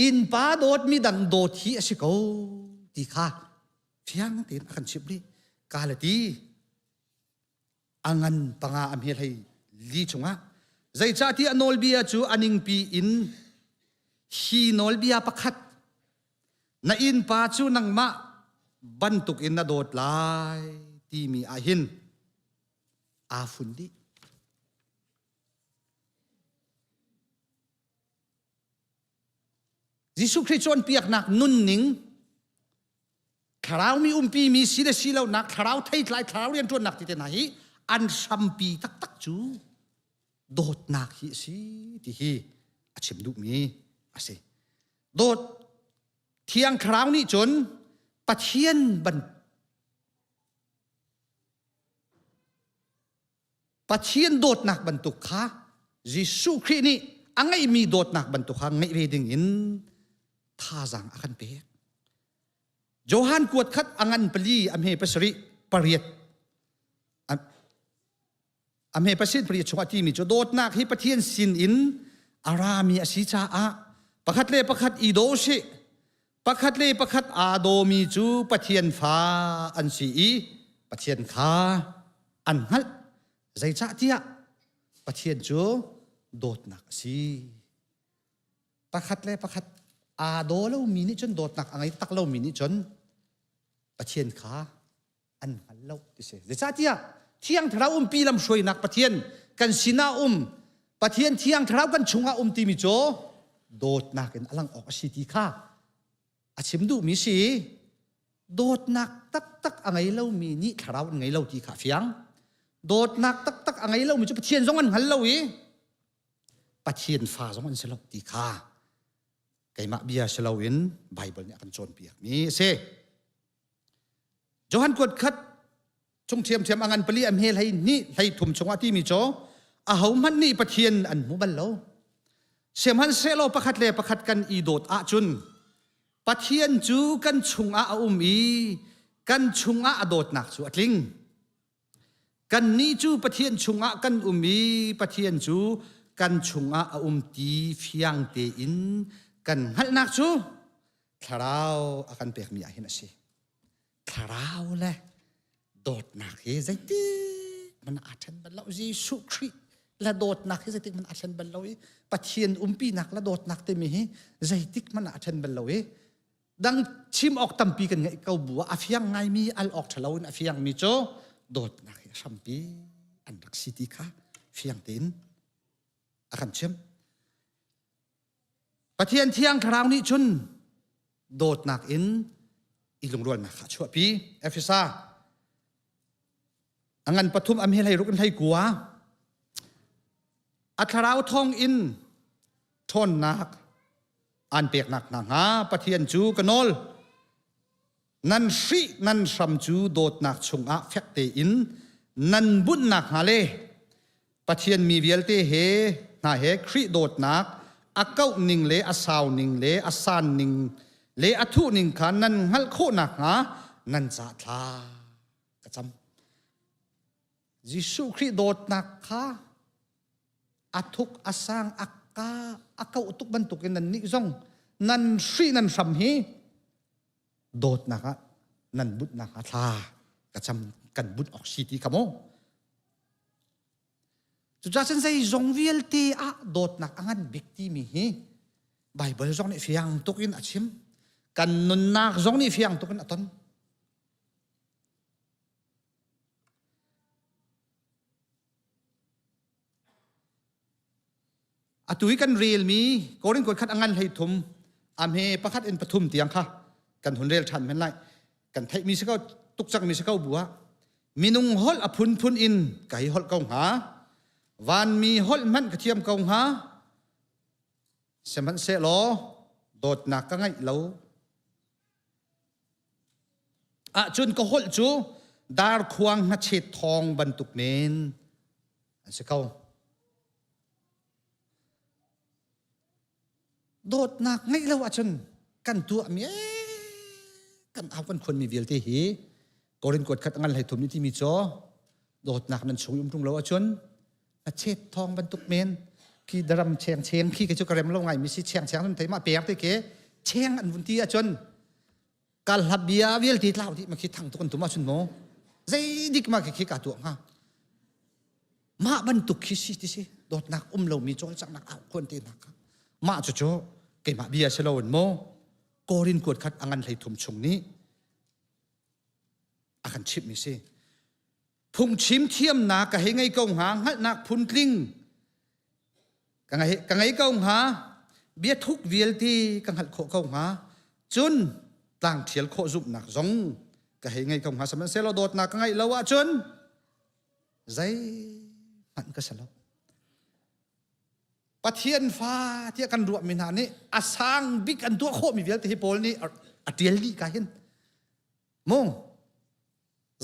Speaker 12: innpa dawt midang dawt hi a si ko ti kha fiang tein a kan chimh rih. Ka le ti a ngan panga a hme hlei li chungah zeicahtiah nawlbia cu a ningpi in hi nawlbia pakhat na innpa cu nangmah bantukin na dawt lai timi ah hin aa fun dih. Jesuh Khrih cawnpiaknak nunning thlarau mi umpi mi si le si lonak thlarau theitlai thlarau rianṭuannak ti te hna hi an hrampi taktak cu dawtnak hi a si ti hi a chim duhmi a si. Dawt Thiang Thlarau nih cun Pathian ban Pathian dawtnak bantuk kha Jesuh Khrih nih a ngeihmi dawtnak bantuk kha ngeih ve ding in thazaang a kan pek. Johan kuat khat a ngan pali a hme pasarih pariat a hme pasarih pariat chungah timi cu dawtnak hi Pathian sin in a rami a si caah pakhat le pakhat i daw sih pakhat le pakhat aa dawmi cu Pathian fa an si i Pathian kha an hngalh zeicahtiah Pathian cu dawtnak a si pakhat le pakhat aa daw lomi nih cun dawtnak a ngei tak lomi nih cun Pathian kha an hngal lo ti si zeicahtiah thiang thlarau umpi lamhruainak Pathian kan sinah um Pathian thiang thlarau kan chungah um timi cu dawtnak in a lang awk a si ti kha a chim duhmi si dawtnak taktak a ngei lomi nih thlarau an ngei lo ti kha fiang dawtnak taktak a ngei lomi cu Pathian zong an hngal lo i Pathian fa zong an si lo ti kha keimah bia si loin Bible nih a kan cawnpiakmi a si. Johan kuat khat chung ṭhiamṭhiam a ngan pali a hme hlei hnih hlei thum chungah timi cu ahohmanh nih Pathian an hmu bal lo. Sihmanhsehlaw pakhat le pakhat kan i dawt ahcun Pathian cu kan chungah a um i kan chungah a dawtnak cu a tling. Kannih cu Pathian chungah kan um i Pathian cu kan chungah a um ti fiang tein kan hngalhnak cu thlarau a kan pekmi ah hin a si. Thlarau le dawtnak hi zeitik man aa ṭhen bal lo. Jesuh Khrih le dawtnak hi zeitik man aa ṭhen bal lo i Pathian umpinak le dawtnak timi hi zeitik man aa ṭhen bal lo i dang chim awk tampi kan ngeih ko bu ah a fiang ngaimi al awk ṭhalo in a fiangmi cu dawtnak hi a hrampi an rak si ti kha fiang tein a kan chim. Pathian thiang thlarau nih cun dawtnak in i lungrualnak kha a chuahpi. Efesa a ngan pathum am hi hlei ruk in hlei kua a thlarau thawng in ṭhawnnak aan peknak hna hnga Pathian cu ka nawl. Nan hrih nan hram cu dawtnak chungah fek tein nan bunhnak hnga le Pathian mi vialte he hna he Khrih dawtnak a kauh ning le a sau ning le a san ning le a thuh ning kha nan hngalh khawh nakhnga nan ca thla ka cam. Jesuh Khrih dawtnak kha a thuk a sang a ka a kauh tuk bantukin nan nih zong nan hri nan hram hi dawtnak ah nan butnak ah thla ka cam kan but awk si ti ka mu Cucaah cun zeizong vialte ah dawtnak a ngan bik timi hi Baibal zong nih fiang tuk in a chim. Kan nunnak zong nih fiang tuk in a ton. Atu hi kan relmi Korin kuat khat a ngan hlei thum a hme pakhat in pathum tiang kha kan hun rel ṭhan men lai. Kan theihmi si ko tuk cangmi si ko bu ah minung holh a phunphun in ka hei holh ko hnga vanmi holh hmanh ka thiam ko hnga sihmanhsehlaw dawtnak ka ngeih lo ahcun ka holh cu darkhuang hnachet thawng bantuk men an si ko Dawtnak ngeih lo ahcun kan tuahmi kan au kan khuanmi vialte hi Korin kuat khat ngan hlei thum ni timi cu dawtnak nan chung i um ṭung lo ahcun a chet thawng bantuk men khi daram cheng cheng khi ke cu ka rem lo ngai mi si cheng cheng nan thei ma per te ke cheng an vun ti ahcun kal hla bia vialte tlau dih ma khi thang tuk an tum ahcun maw zei dik ma khi khi ka tuah hnga Mah bantuk khi si ti si dawtnak um lomi cawlcanghnak au khuan te hna kha mah cucu keimah bia si loin maw Korin kuat khat a ngan hlei thum chung nih a kan chimhmi si phungchim thiamnak ka hei ngei ko hnga hngalhnak phuntling ka ngei ka ngei ko hnga biathuk vialte ka hngalh khawh ko hnga cun tlang ṭhial khawh zumhnak zong ka hei ngei ko hnga sihmanhsehlaw dawtnak ka ngeih lo ahcun Zeihmanh ka si lo. Pathian fa tiah kan ruahmi hna nih a sang bik an tuah khawhmi vialte hi Paul nih a ṭial dih ka hin. Mu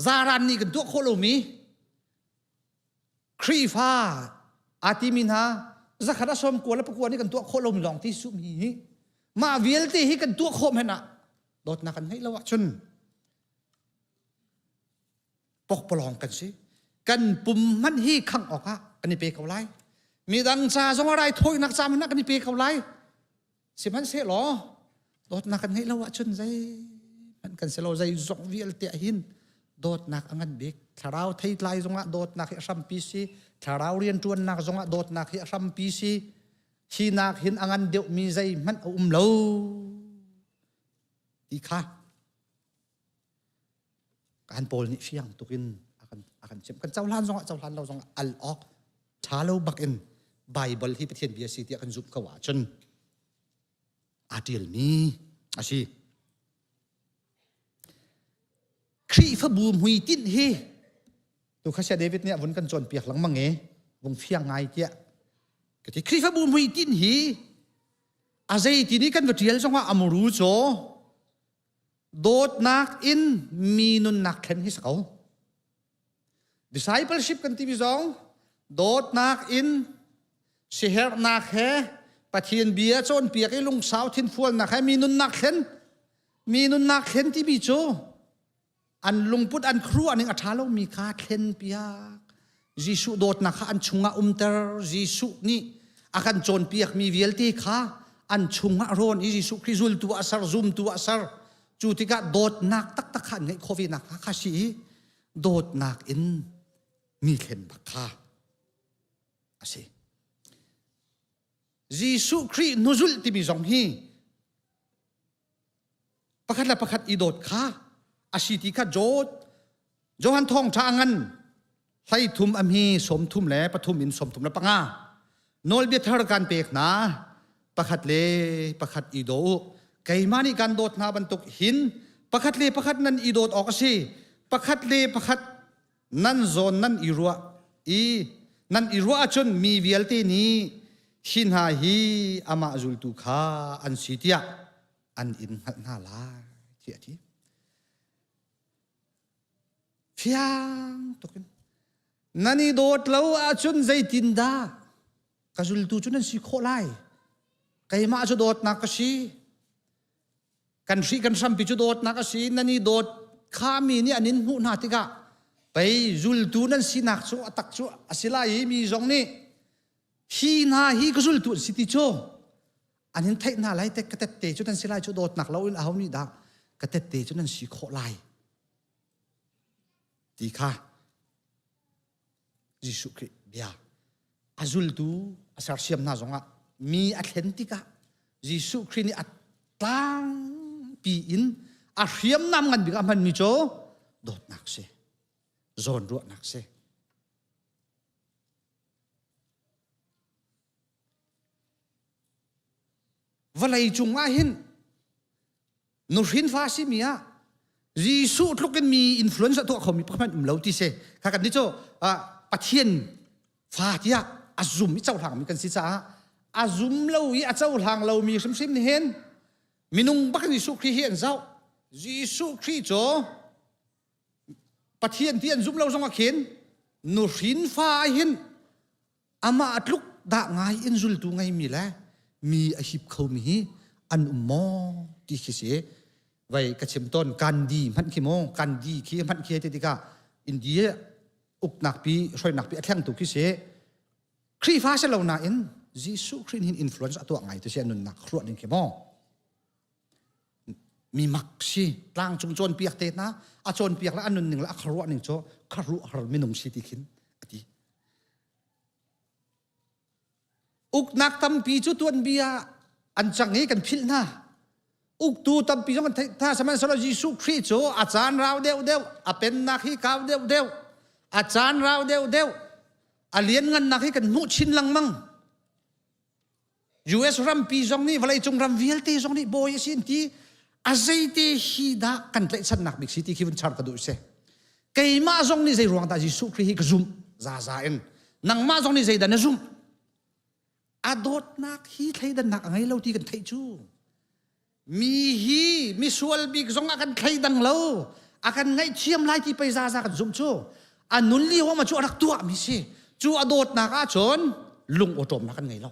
Speaker 12: zaran nih kan tuah khawh lomi Khrihfa aa timi hna zakhat a sawm kua le pakua nih kan tuah khawh lomi lawng ti sumi hi mah vialte hi kan tuah khawh hmanh ah dawtnak kan ngeih lo ahcun pokpalawng kan si kan pum hmanh hi khangh awkah kan i pe ko lai midang ca zong ah raithawinak ca hmanh ah kan i pe ko lai sihmanhsehlaw dawtnak kan ngeih lo ahcun zeihmanh kan si lo zei zong vialte ah hin dawtnak a ngan bik thlarau theitlai zongah dawtnak hi a hrampi si thlarau rianṭuannak zongah dawtnak hi a hrampi si hinak hin a ngan deuhmi zeihmanh a um lo ti kha Kan Paul nih fiang tuk in a kan a kan chimh. Kan cohlan zongah cohlan lo zongah al awk ṭha lo bak in Bible hi Pathian bia si tiah kan zumh ko ahcun aa ṭialmi a si. Khrihfabu hmuitinh hi tu kha Saya David nih a vun kan cawnpiak lengmang i vung fiang ngai tiah ka ti. Khrihfabu hmuitinh hi a zeiti nih kan va ṭial zongah a muru caw Dawtnak in mi nunnak thlen hi si ko. Discipleship kan timi zong dawtnak in siherhnak he Pathian bia cawnpiak i lungsau thinfualnak he mi nunnak thlen mi nunnak thlen timi cu an lungput an khuaruah ning a ṭha lomi kha thlen piak Jesuh dawtnak kha an chungah umter Jesuh nih a kan cawnpiakmi vialte kha an chungah rawn i Jesuh Khrih zultu ah ser zumtu ah ser cu tikah dawtnak taktak kha an ngeih khawh ve nakhnga kha si i dawtnak in mi thlen bak kha a si Jesuh Khrih hnuzulh timi zong hi pakhat le pakhat i dawt kha a si ti kha Jod Johan thawngṭha a ngan hlei thum a mi 33 le pathum in 35 nawlbia thar kan pek hna pakhat le pakhat i daw u keimah nih kan dawt hna bantuk hin pakhat le pakhat nan i dawt awk a si pakhat le pakhat nan zawn nan i ruah i nan i ruah ahcun mi vialte nih hi hna hi amah zultu kha an si tiah an in hngalh hna lai tiah a ti. Fiang tuk in nan i dawt lo ahcun zeitindah ka zultu cu nan si khawh lai? Keimah cu dawtnak ka si. Kan hri kan hrampi cu dawtnak a si. Nan i dawt kha mi nih an in hmuh hna tikah. Pei zultu nan sinak cu a tak cu a si lai i mi zong nih hi hna hi ka zultu an si ti cu an in theih hna lai te ka tette cu nan si lai cu dawtnak lo in aho nih dah ka tette cu nan si khawh lai ti kha Jesuh Khrih bia a zultu a sersiam hna zongah mi a thlen tikah Jesuh Khrih nih a tlangpi in a hriamnam ngan bik a hmanmi cu dawtnak si zawnruahnak si vawlei cung ah hin nuhrin fa simi ah Jesuh tluk in mi influence a tuah khomi pakhat um lo ti si kha kan nih cu Pathian fa tiah a zum i cohlang mi kan si caah a zum lo i a cohlang lomi hrimhrim nih hin minung bak Jesuh Khrih hi an zoh Jesuh Khrih cu Pathian ti an zum lo zong ah khin nuhrin fa ah hin amah tluk dah ngai in zultu ngeimi le mi a hip khomi hi an um maw ti khi si vai ka chim tawn Gandhi hmanh khi maw Gandhi khi hmanh khi ti tikah India uknak pi hruainak pi a thlengtu khi si Khrihfa si lo nain Jesuh Khrih hin influence a tuah ngai tu si nunnak ruah ding khi maw mi mak si tlangcung cawnpiak te hna a cawnpiak le a nunning le a khuaruah ning cu khuaruahhar minung si ti khin a ti uknak tampi cu tuanbia an cang i kan philh hna uktu tampi zong kan theih hna sihmanhsehlaw Jesuh Khrih cu a caan rau deuh deuh a pennak hi kau deuh deuh a caan rau deuh deuh a lianngannak hi kan hmuh chin lengmang US rampi zong nih vawleicung ram vialte zong nih bawi a si an ti a zeite hi dah kan tlaihchannak bik si ti khi vun char ka duh si keimah zong nih zei ruang dah Jesuh Khrih hi ka zumh zaza in nangmah zong nih zeidah na zumh a dawtnak hi thleidannak a ngei lo ti kan theih cu mi hi misual bik zong a kan thleidang lo a kan ngaihthiam lai ti pei zaza kan zumh cu a nun li homa cu a rak tuah mi si cu a dawtnak ah cun lung awṭawmnak kan ngei lo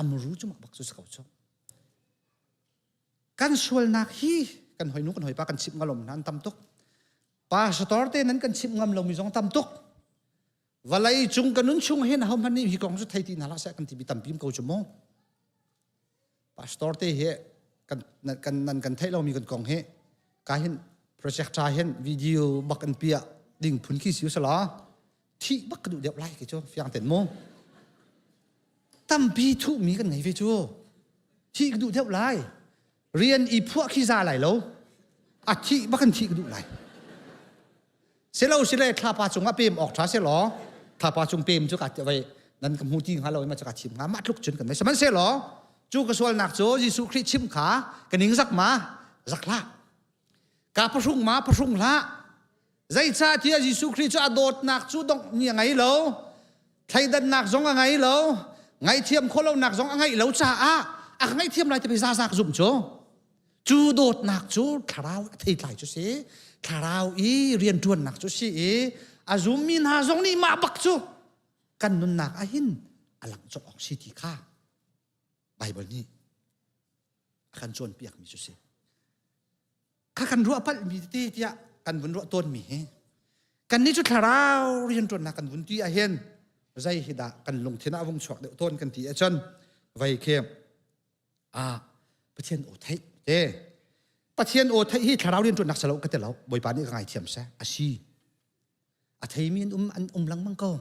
Speaker 12: amru cu mak bak cu si ko cu kan sualnak hi kan hoinu kan hoipa kan chimh ngalom nan tam tuk pastor te nan kan chimh ngam lomi zong tam tuk vawlei cung ka nun chung hin ho hmanh nih hi kong cu thei ti hna hlah seh kan ti mi tampi ko cu mu Pastor te hi kan kan nan kan theih lomi kan kong hi ka hin project tha hin video bak an piah ding phun khi si sala thih bak ka duh deuh lai ke cu fiang ten mu tampi thu mi kan ngei ve cu thih ka duh deuh lai rian i phuah khi za lai lo a thih bak kan thih ka duh lai Silo sile thlapa cung ah pem awk ṭha selaw thlapa cung pem cu ka vai nan ka hmu ti hnga lo ma cu ka chim hnga mah tluk cun kan nei sihmanhsehlaw cu ka sualnak cu Jesuh Khrih chim kha ka ning zak ma zak hlah ka pahrung ma pahrung hlah zeicahtiah Jesuh Khrih cu a dawtnak cu dongh ni a ngei lo thleidannak zong a ngei lo ngaihthiam khawh lonak zong a ngeih lo caah a ka ngaihthiam lai ti pei zaza ka zumh cu Cu dawtnak cu thlarau a theitlai cu si thlarau i rianṭuannak cu si i a zummi hna zong nih mah bak cu kan nunnak ah hin a langh colh awk si ti kha Baibal nih a kan cawnpiakmi cu si. Kha kan ruah palhmi tete tiah kan vun ruah tawnmi hi kannih cu thlarau rianṭuannak kan vun ti ahhin zei hi dah kan lungthin ah a vung chuak deuh tawn kan ti ahcun vei khi ah Pathian aw theih te Pathian aw theih hi thlarau rianṭuannak si lo ka ti lo Bawipa nih ka ngaithiam seh a si a theimi an um an um lengmang ko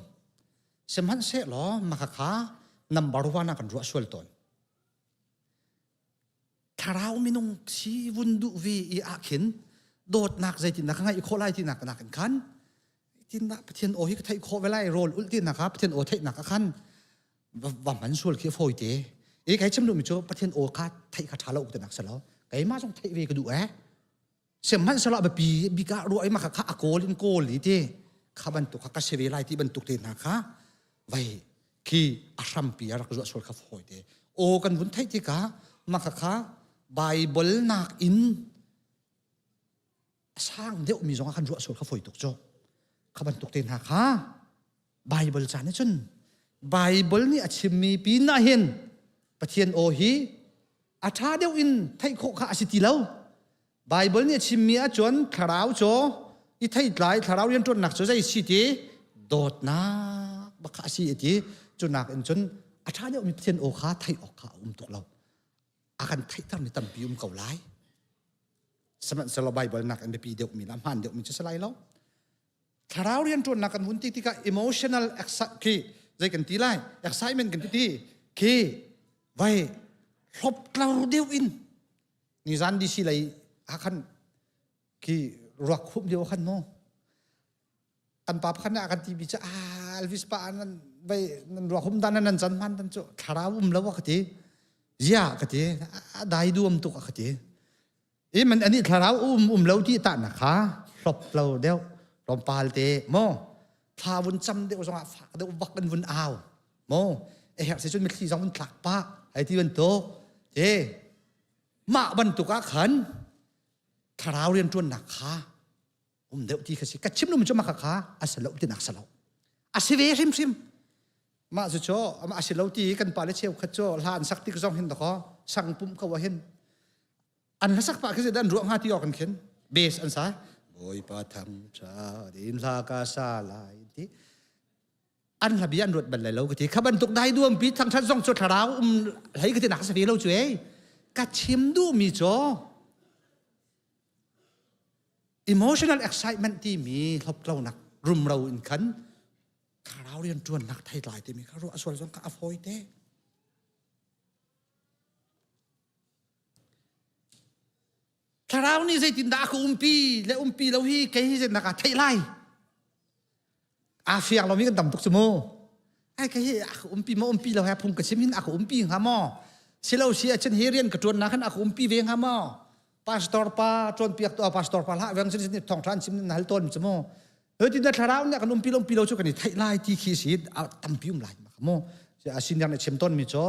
Speaker 12: sihmanhsehlaw maka kha number one ah kan ruah sual tawn thlarau minung si vun duh vi i ah khin dawtnak zeitindah ka ngaih khawh lai tinak nakin khan tindah Pathian aw hi ka theih khawh ve lai rawl ulh tinak kha Pathian aw theihnak ah khan va man sual khi fawi te e kai chim duhmi cu Pathian aw kha theih kha ṭha lo ti nak si lo keimah zong theih ve ka duh eh sihmanhsehlaw a biapi bik ah ruah i mah kha a kawl in kawl i ti kha bantuk kha ka si ve lai ti bantuk te hna kha vai khi a hrampi a rak zuah sual kha fawi te aw kan vun theih tikah mah kha kha Bible nak in a sang deuhmi zong ah kan ruah sual kha fawi tuk cu kha bantuk te hna kha Bible ca nih cun Bible nih a chimmi pin ah hin Pathian aw hi a ṭha deuh in theih khawh kha a si ti lo. Bible nih a chimmi ahcun thlarau cu I theitlai thlarau rianṭuannak cu zei si ti dawtnak bak kha a si ti cunak in cun a ṭha deuhmi Pathian aw kha theih awk kha a um tuk lo. A kan theihtermi tampi um ko lai. Sihmanhsehlaw Baibal nak in biapi deuhmi le a hmaan deuhmi cu si lai lo. Thlarau rianṭuannak kan vun ti tikah emotional khi zei kan ti lai excitement kan ti ti khi vai hloptlo deuh in nizan DC lei ah khan khi ruak khumh lio khan mu kan pa pakhat nih a kan ti mi cu ah Elvis pa nan vai nan ruak hum dan nan can man tan cu thlarau um lo ka ti zia ka ti a dai duam tuk ka ti i man ani thlarau um um lo ti ta na kha hlop lo deuh tlawmpal te mo thla vun cam deuh zongah fak deuh vak in vun au mo e herh si cun mithli zong vun tlak pa ai ti bantuk te mah bantuk ah khan thlarau rianṭuannak kha um deuh ti kha si ka chim lumi cu mah kha a si lo tinak si lo a si ve hrimhrim mah cu cu a si lo ti kan pale cheukhat cu hla an sak tik zong hin dakaw sang pum ko ah hin an hlasak pah khi an ruah hnga ti awk an khin base an sa Bawipa thang ṭha din hla ka sa lai ti an hla bia an ruat bal lai lo ka ti kha bantuk dai duam pi thangthat zong cu thlarau um hlei ka ti nak sa ve lo cu ei ka chim duh mi cu emotional excitement ti mi hloptlonak rumro in khan thlarau rian tuannak theitlai timi kha ruah sual zong kha a fawi te Thlarau nih zeitindah a ka umpi le umpi lo hi kei hi zeitindah kaa theih lai? Aa fiang lomi kan tam tuk cu mu. Ai kei hi a ka umpi maw umpi lo he phung ka chim hin a ka umpi hnga maw? Silo si ahcun hi rian ka ṭuannak hin a ka umpi ve hnga maw? Pastor pa ṭuanpiak tu pastor pa hlah veng sin thawngṭha an chim na hal tawn cu mu. Cutin na thlarau nih a kan umpi lo umpi lo cu kan i theih lai ti khi si tampi um lai mu. A senior nih chim tawnmi cu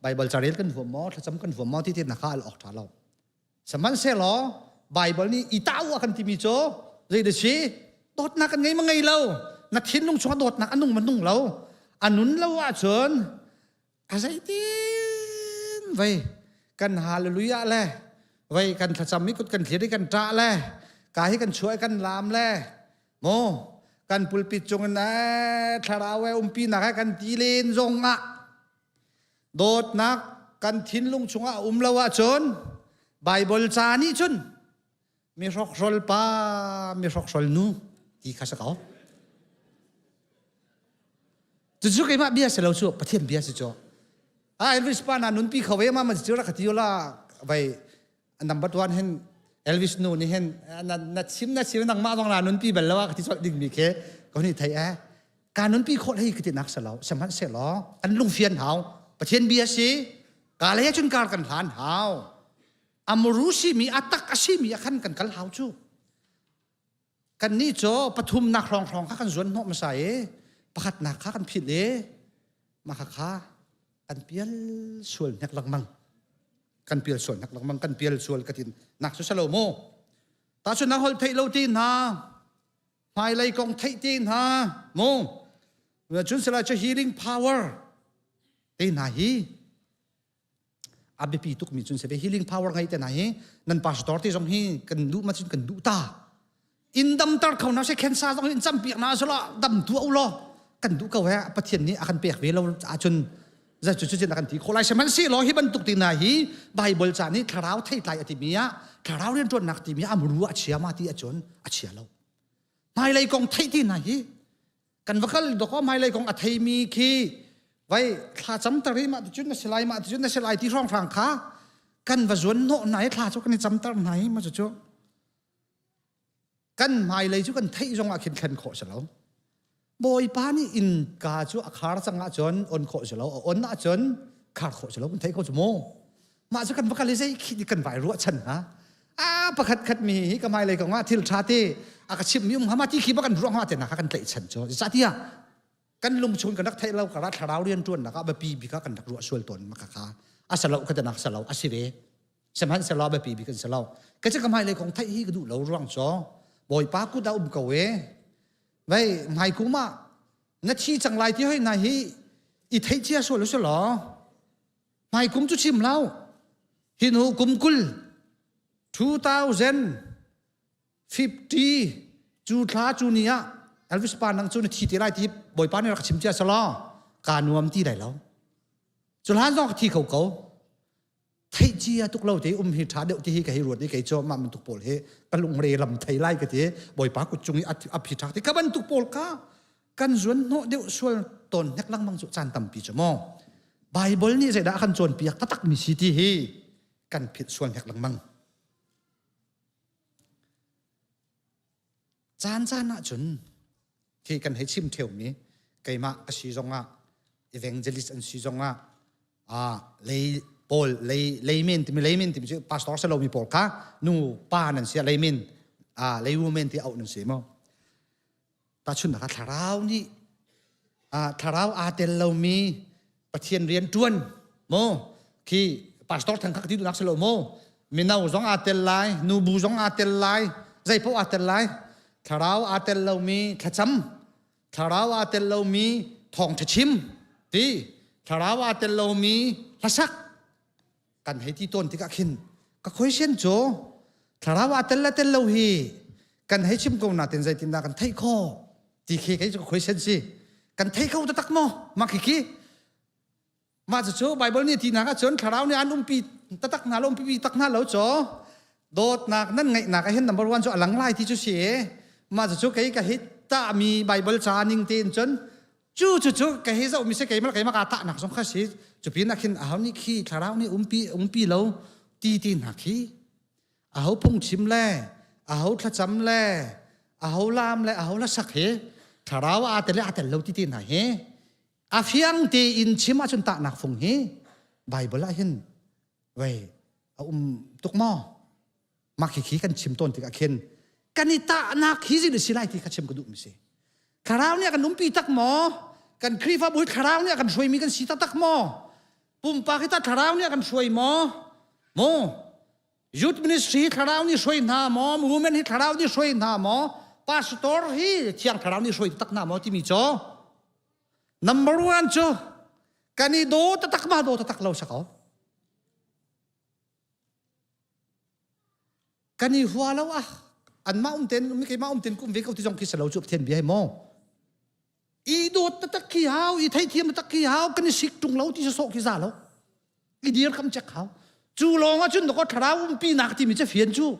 Speaker 12: Bible carel kan huam maw thlacam kan huam maw ti ti na kha al awk ṭha lo. Sihmanhsehlaw Baibal nih i tah u a kan timi cu zei dah si? Dawtnak kan ngei ma ngei lo? Na thinlung chungah dawtnak a nung ma nung lo? A nun lo ahcun a zeitin vei kan hallelujah le vei kan thlacam i kut kan thlir i kan ṭah le ka hi kan chuah i kan laam le mu kan pulpit cungin eh thlarau e umpi nak he kan ti len zong ah Dawtnak kan thinlung chungah a um lo ahcun Baibal ca nih cun mi hrokhrol pa mi hrokhrol nu ti kha si ko. Cucu keimah bia si lo cu Pathian bia si cu. Ah Elvis pa na nunpi kho ve ma ma cu rak ti la vai number one hin Elvis nu nih hin na na chim na chim nangmah zong na nunpi bal lo ka ti colh ding mi khi ko nih thei eh ka nunpi khawh hlei ka ti nak selo sihmanhsehlaw an lungfian hau Pathian bia si ka lei cun kar kan hlan hau amuru si mi atak a si mi a khan kan kal hau cu kan nih cu pathumnak hrawng hrawng kha kan zuan hnawh hmasa i pakhatnak kha kan philh i mah kha kha kan pial sual hnek lengmang kan pial sual hnek lengmang kan pial sual ka tin nak cu salo mu ta cu na hol theih lo ti hna hmailei kong theih ti hna mu cun sala cu healing power te hna hi a biapi tukmi cun si ve healing power ngei te hna hi nan pastor te zong hi kan duh ma cun kan duh ta in damter kho na se khensa zong in campiak na sala dam tu u law kan duh ko he pathian nih a kan pek ve lo ahcun zai cu cu kan ti kho lai sihmanhsehlaw hi bantuk ti na hi bible ca nih thlarau theitlai a timi ah thlarau rianṭuannak timi ah amru a chia ma ti ahcun a chia lo hmailei kong theih ti na hi kan va kal dok hmailei kong a theimi khi vai thla cam tar i mah ticun na si lai mah ticun na si lai ti hrawnghrang kha kan va zuan hnawh hna i thla cu kan i cam tar hna i ma cu kan hmailei cu kan theih zong ah khin thlen khawh si lo bawipa nih innka cu a khar cang ahcun on khawh si lo a on ahcun khar khawh si lo kan theih ko cu mu mah cu kan va kal i zei khi kan vai ruah chan hnga a pakhat khat mi hi ka hmailei kong ah thil tha te a ka chimh mi um hnga ma ti khi ba kan ruah hnga te na kha kan tlaih chan cu zeicahtiah kan lungchung kan rak theih lo kara thlarau rian tuan nak ah biapi bik ah kan rak ruah sual tawn ma kha kha a salo ka nak salo a si ve sihmanhsehlaw biapi bik kan si lo ka cu ka hmailei kong theih hi ka duh lo ruang cu bawipa kut ah um ko e vei hmai kum ah na thi cang lai ti hoi na hi i theih cia sual u law hmai kum cu chim lo hi nu kum kul 2058. Cu thla cu ni ah Elvis pa nang cu na thi te lai ti Bawipa nih rak chim cia selaw kaa nuam ti lai lo. Cu hlan zong ka thi kho ko. Theih cia tuk lo te um hi ṭha deuh ti hi ka hei ruat i kei cu mah bantuk pawl hi ka lungre lam thei lai ka ti Bawipa kut cung i a phi ṭhak ti ka bantuk pawl kha kan zuan hnawh deuh sual tawn hnek lengmang cu caan tampi cu maw Bible nih zeidah a kan cawnpiak taktak mi si ti hi kan philh sual hnek lengmang. Caan caan ahcun khi kan hei chim ṭheumi keimah ka si zongah evangelist an si zongah ah lei pawl lei layman timi layman timi cu pastor si lomi pawl kha nu pa nan si layman ah lay woman ti auh nan si maw Tahchunhnak ah thlarau nih thlarau aa tel lomi Pathian rian ṭuan maw khi pastor thang kha ka ti duhnak si lo maw mino zong aa tel lai nubu zong aa tel lai zei paoh aa tel lai thlarau aa tel lomi thlacam thlarau aa tel lomi thawngṭha chim ti thlarau aa tel lomi hlasak kan hei ti tawn tikah khin ka question cu thlarau aa tel le tel lo hi kan hei chim ko natin zeitindah kan theih khawh ti khi kei cu ka question si kan thei kho taktak maw mah khi khi mah cucu Bible nih tinak ahcun thlarau nih an umpi taktak hna lo umpi tak hna lo cu dawtnak nan ngeihnak ah hin number one cu a lang lai ti cu si mah cucu kei ka hi tah mi Bible ca ning tein cun Cu cu cu ka hi zoh mi si keimah keimah kaa tahnak zong kha si. Cu pin ah khin aho nih khi thlarau nih umpi umpi lo ti ti hna khi aho phungchim le aho thlacam le aho laam le aho hlasak hi thlarau aa tel le aa tel lo ti ti hna hi a fiang tein chim ahcun tahnak fung hi Bible ah hin vei a um tuk maw? Mah khi kan chim tawn tikah khin kan i tahnak hi zin a si lai ti kha chim ka duhmi si. Thlarau nih a kan umpi tak maw? Kan Khrihfabu hi thlarau nih a kan hruaimi kan si taktak maw? Pumpak hi tah thlarau nih a kan hruai maw? Maw? Youth ministry hi thlarau nih hruai hna maw? Women hi thlarau nih hruai hna maw? Pastor hi thiang thlarau nih hruai taktak hna maw timi cu number one cu kan i daw taktak ma daw taktak lo sa ko. Kan i hua lo ah anmah um ten um keimah um ten kum ve ko ti zong khi salo cu Pathian bia hi maw i dawt taktak khi hau i theithiam taktak khi hau kan i sik tung lo ti sawh khi za lo i dir kam chek hau cu lawng ah cun ko thlarau umpi nak timi cu fian cu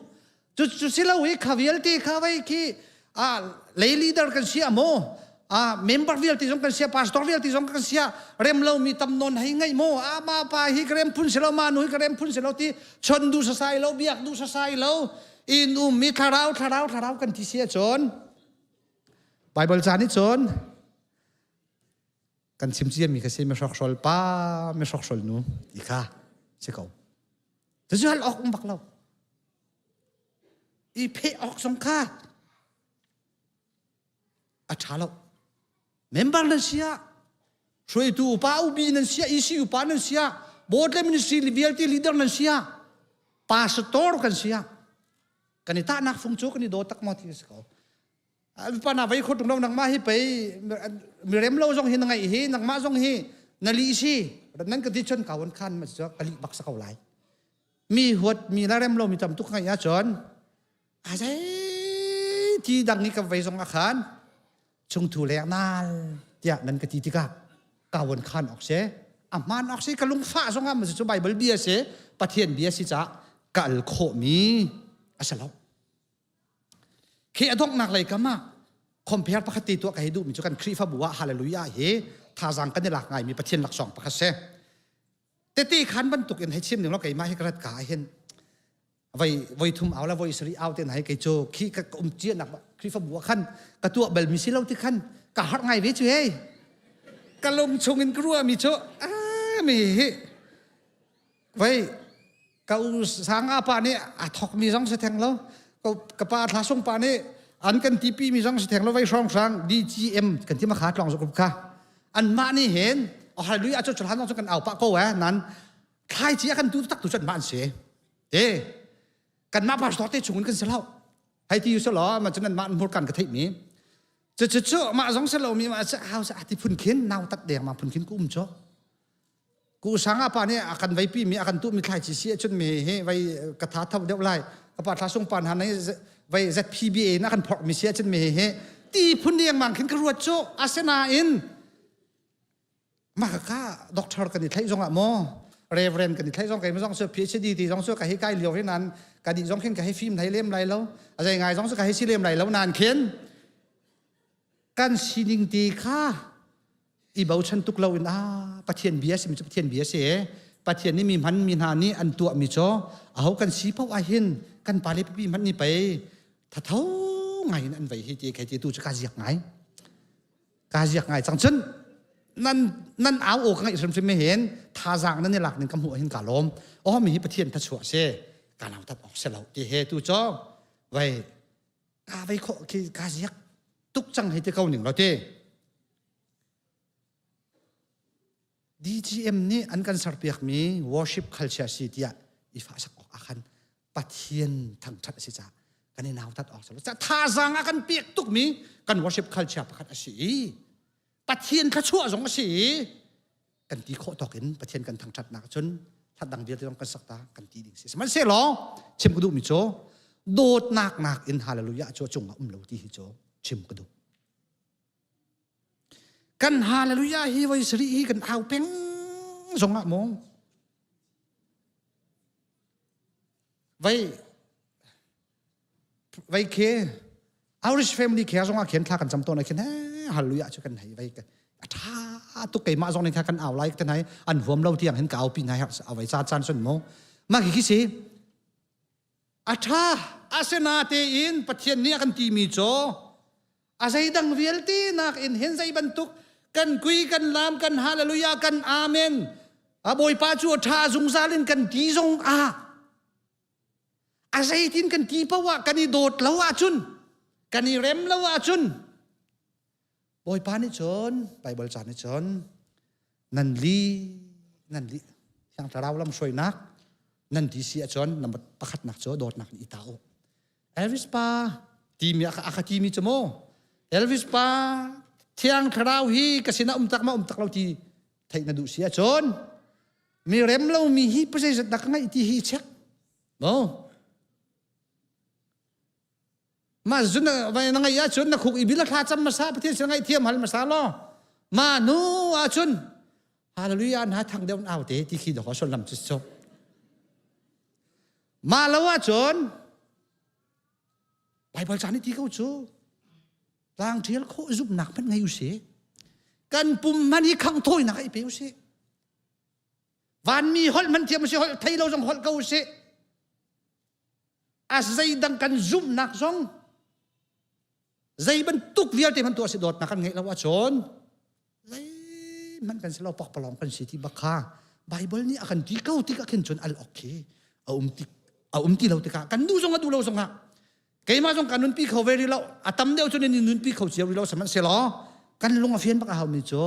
Speaker 12: cu cu si lo i kha vialte kha vai khi a lei leader kan si a maw a member vialte zong kan sia pastor vialte zong kan sia rem lo mi tam non hei ngai mo a ma pa hi ka rem phun selo ma nu hi ka rem phun selo ti chon du sasai lo biak du sasai lo in um mi thlarau thlarau thlarau kan ti sia chon bible chan i chon kan chim cia mi kha si mi hrokrol pa mi hrokrol nu ti kha si ko cu hal ok um bak lo i phe ok zong kha a ṭha lo member nan si ah hruaitu upa ubi nan si ah EC upa nan si ah board le ministry vialte leader nan si ah pastor kan si ah kan i tahnak fung cu kan i daw tak maw ti si ko pa na vei kho tung lo nangmah hi pei mirem lo zong hi na ngeih hi nangmah zong hi na li si nan ka ti chon kawan khan ma cu ka li bak sa ko lai mi huat mi la rem lo mi tam tuk ngai ahcun a zei ti dang i ka vei zong a khan chungthu lek nal tiah nan ka ti tikah kawan khan ok se a hmaan ok se ka lungfah zong ah cu Bible bia si Pathian bia si caah ka al khawh mi a si lo khi a donghnak lei kam ah compare pakhat te tuah ka hei duh mi cu kan Khrihfabu ah hallelujah hi thazaang kan i lak ngai mi Pathian laksawng pakhat si tete khan bantuk in hei chim ning law keimah hi ka rat ka ah hin voi voi thum au la voi sari au te na hei kei cu khi ka um cia nak Khrihfabu ah khan ka tuah bal mi si lo ti khan ka harh ngai ve cu hei ka lung chung in ka ruah mi cu mi hi voi ka u sanga pa nih a thok mi zong si theng lo ka pa thla sung pa nih an kan tipi mi zong si theng lo vai hrong hrang DGM kan ti ma kha tlong zukup kha an mah nih hin hallelujah cu chulhan zong cu kan au pah ko eh nan thlai chi a kan tu tak tu cun ma an si te kan mah pastor te chungin kan si lo hei ti su lo ma cun an mah hmur kan ka theih mi cu cu cu mah zong si lo mi ma hau sa ati phun khin nau tat deng ma phun khin ku um cho ku sanga pa nih a kan veipi mi a kan tu mi thlai chi si cun mi hi vei ka tha tho deuh lai ka pa thla sung pan han nei. Vai ZPBA na kan phorh mi si ahcun mi hi ti phun riangmang khin ka ruat cu. Asinain mah ka doctor kan i thlaih zong ah maw reverend kan i thlaih zong kei zong cu PhD ti zong cu ka hi kai lio hi nan ka di zong khin ka hi fim thai lem lai lo a zei ngai zong cu ka hi si lem lai lo nan khin kan sining ti kha i bochan tuk lo in ah Pathian bia simi cu Pathian bia si Pathian nih mi hman mi hna nih an tuah mi cu aho kan si paoh ah hin kan pale pipi hmanh nih pei thatho ngai in an vei hi ti khai ti tu cu ka ziak ngai ka ziak ngai cang cun nan nan au aw ka ngaih hrimhrim hin thazaang nan i lak ning ka hmuh hin ka lawm oh mi hi Pathian thachuah si ka nau tat awk si lo ti he tu cu vai ka vei khawh khi ka ziak tuk cang hei ti ko ning lo ti DGM nih an kan serpiakmi worship culture si tiah i fahsak awk ah khan Pathian thangthat a si caah kan i nautat awk si lo. Thazaang a kan pek tukmi kan worship culture pakhat a si i Pathian thluachuah zong a si i kan ti khawh tawk in Pathian kan thangthatnak cun hlat dang vialte zong kan sak ta kan ti ding si. Sihmanhsehlaw chim ka duhmi cu dawtnak nakin hallelujah cu a cungah um lo ti hi cu chim ka duh. Kan hallelujah hi voi sarih hi kan au peng zong ah maw vai vai khe Irish family khe zong ah khen thla kan cam tawn ah khin hallelujah cu kan hei vai a tha tuk keimah zong nih kha kan au lai te nai an huam lo tiang hin ka au pi nai a vai ca caan sun mo mah khi khi si a ṭha asinatein Pathian nih a kan timi cu a zeidang vialte nakin hin zei bantuk kan kui kan lam kan hallelujah kan amen a Bawipa cu a ṭha zungzal in kan ti zong ah a zeitin kan ti paoh ah kan i dawt lo ahcun kan i rem lo ahcun Bawipa nih cun Baibal ca nih cun nan li nan li Thiang Thlarau lamhruainak nan ti si ahcun number pakhatnak cu dawtnak nih i ta u Elvis pa timi a ka timi cu mu Elvis pa Thiang Thlarau hi ka sinah um tak ma um tak lo ti theih na duh si ahcun mi rem lomi hi pasei dak ngaih ti hi check no Mah zun na ngaih ahcun na khuk i bil thla cam hmasa Pathian sin ngaihthiam hal hmasa law mah hnu ahcun hallelujah na thang deuh au te ti khi dawh sullam cu cu mah lo ahcun Bible ca nih ti ko cu tlang ṭial khawh zumhnak hmanh ngei usih kan pum hmanh hi khangh thawinak ah i pe usih vanmi holh hmanh thiam usih holh thei lo zong holh ko usih a zeidang kan zumhnak zong zei bantuk vialte hmanh tuah si dawtnak kan ngeih lo ahcun zeihmanh kan si lo pakpalawng kan si ti bak kha Bible nih a kan ti ko tik ah khin cun al ok khi a um ti a um ti lo tikah kan duh zong a duh lo zong ah keimah zong kan nunpi kho ve rih lo a tam deuh cun in nunpi kho cio rih lo sihmanhsehlaw kan lung a fian bak a haumi cu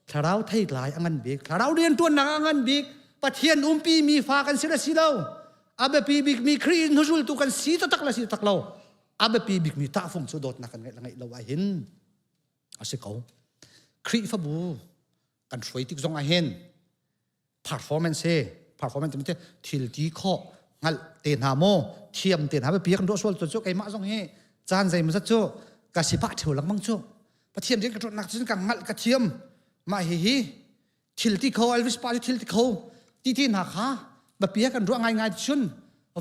Speaker 12: thlarau theitlai a ngan bik thlarau rianṭuannak a ngan bik Pathian umpi mi fa kan si le si lo a biapi bikmi Khrih hnuzultu kan si taktak le si tak lo a biapi bikmi tahfung cu dawtnak kan ngeih le ngeih lo ah hin a si ko Khrihfabu kan hruai tik zong ah hin performance he performance te thil ti khawh hngalh te hna maw thiam te hna biapi kan ruah sual cu keimah zong hi caan zeimawzat cu ka si pah ṭheo lengmang cu Pathian rian ka ṭuannak cun ka hngalh ka thiam mah hihi thil ti kho Elvis pa cu thil ti kho ti ti hna kha biapi kan ruah ngaingai cun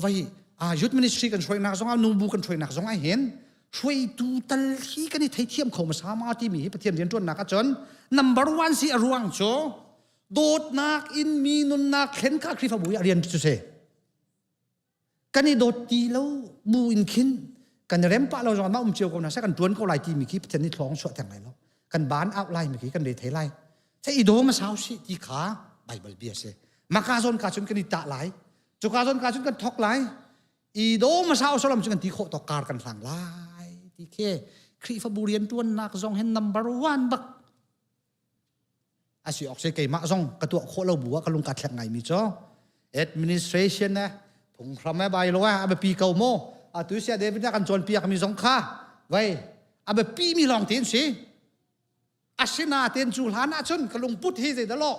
Speaker 12: vai youth ministry kan hruainak zongah nubu kan hruainak zongah hin hruaitu tal hi kan i theithiam kho hmasa ma timi hi Pathian rian ṭuannak ahcun number one si a ruang cu dawtnak in mi nunnak thlen kha Khrihfabu i a rian cu si kan i dawt ti lo bu in khin kan i rem pah lo zong mah um cio ko hna seh kan tuan ko lai timi khi Pathian nih thlawng chuah theng lai lo kan ban out lai mi khi kan re thei lai sai i daw masau si ti kha Bible bia si maka zawn ka cun kan i tah lai cuka zawn ka cun kan thok lai i daw masau salam cu kan ti khawh tok kar kan hlang lai ti khi Khrihfabu rian tuannak zong hin number one bak a si awk si keimah zong ka tuah khawh lo bu ah ka lung ka thlek ngaimi cu administration eh phunghram eh bai lo eh a biapi ko mu atu sia David kan cawnpiak mi zong kha vai a biapi mi lawng tein si asinain cu hlan ahcun ka lungput hi zei dah lo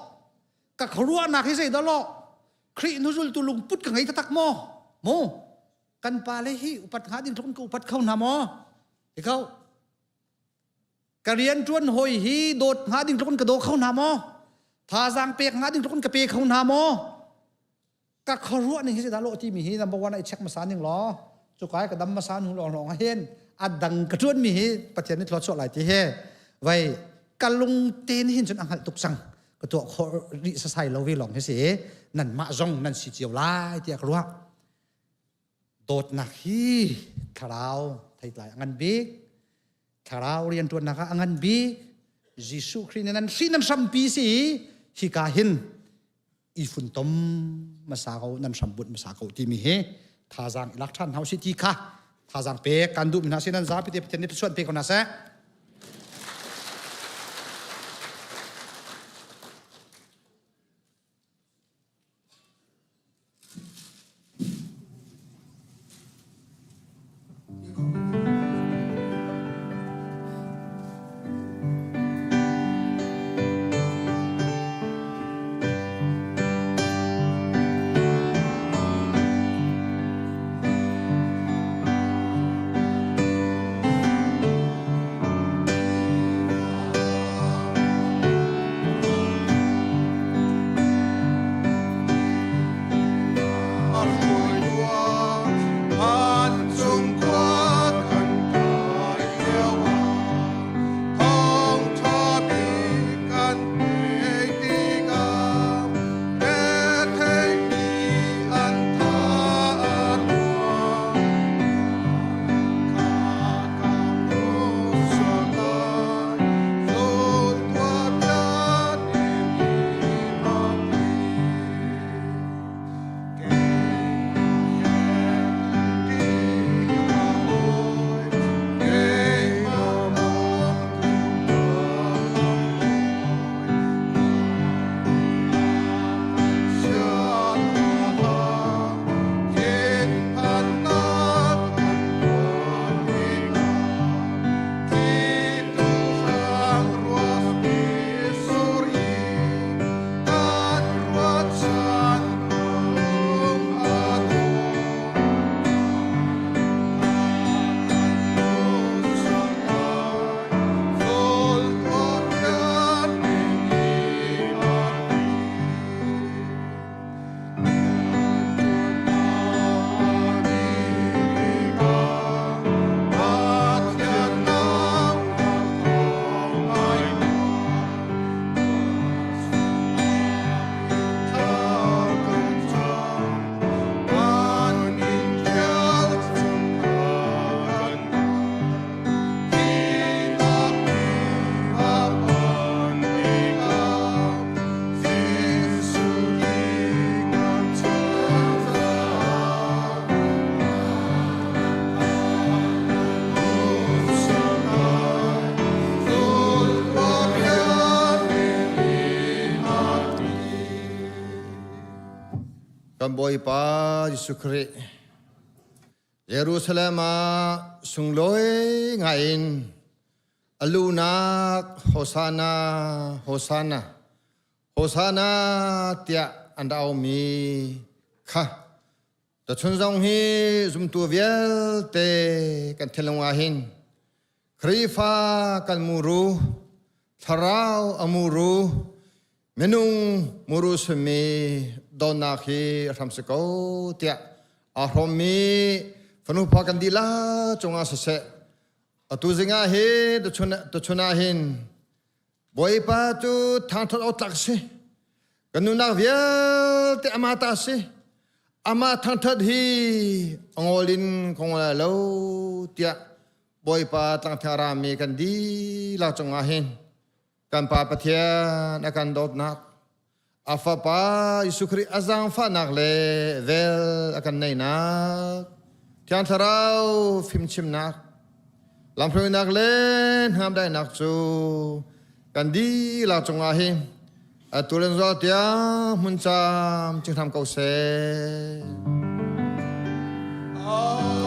Speaker 12: ka khuaruahnak hi zei dah lo Khrih hnuzultu lungput ka ngei taktak maw mu. Kan pa le hi upat hnga ding tluk ka upat kho hna maw? Ti kho. Ka rian ṭuan hawi hi dawt hnga ding tluk ka daw kho hna maw? Thazaang pek hnga ding tluk ka pe kho hna maw? Ka khuaruah ning hi dah lo ti mi hi number one ai check hmasa ning law cukai ka dam hmasa hnu lawng lawng hin a dang ka ṭuan mi hi Pathian nih thluachuah lai ti he vai ka lung te nih hin cun a hngalh tuk cang ka tuah khawh rih sasai lo ve lawng hi si nan mah zong nan si cio lai tiah ka ruah. Dawtnak hi thlarau theitlai a ngan bik. Thlarau rianṭuannak ah a ngan bik. Jesuh Khrih nih nan hri nan hrampi si hika hin i funtom hmasa ko nan hrambunh hmasa ko timi hi thazaang i lak ṭhan hna usih ti kha thazaang pek kan duhmi hna si nan zapi te Pathian nih thluachuah pe ko hna seh.
Speaker 8: Kan Bawipa Jesuh Khrih Jerusalem ah sunglawi ngaiin a lunak Hosanna Hosanna Hosanna tiah an ra aumi kha Tuchun zong hi zumtu vialte kan thinlung ah hin Khrihfa kan muru, thlarau a muru, minung muru simi donnak hi a hram si ko tiah aa hrawmmi fanupa kan dihlak cungah siseh atu zingah hi tuchun ah hin Bawipa cu thangṭhat awk tlak si. Kan nunnak vialte amah ta si. Amah thangṭhat hi a ngol in ka ngol lai lo tiah Bawipa tlangtheng a rami kan dihlak cungah hin kan Pa Pathian a kan dawtnak, a Fapa Jesuh Khrih a zaangfahnak le vel a kan neihnak, Thiang Thlarau fimchimnak, lamhruainak le hnamdaihnak cu kan dihlak cungah hi atu le zual tiang hmun cam cing hram ko seh.
Speaker 1: Amen.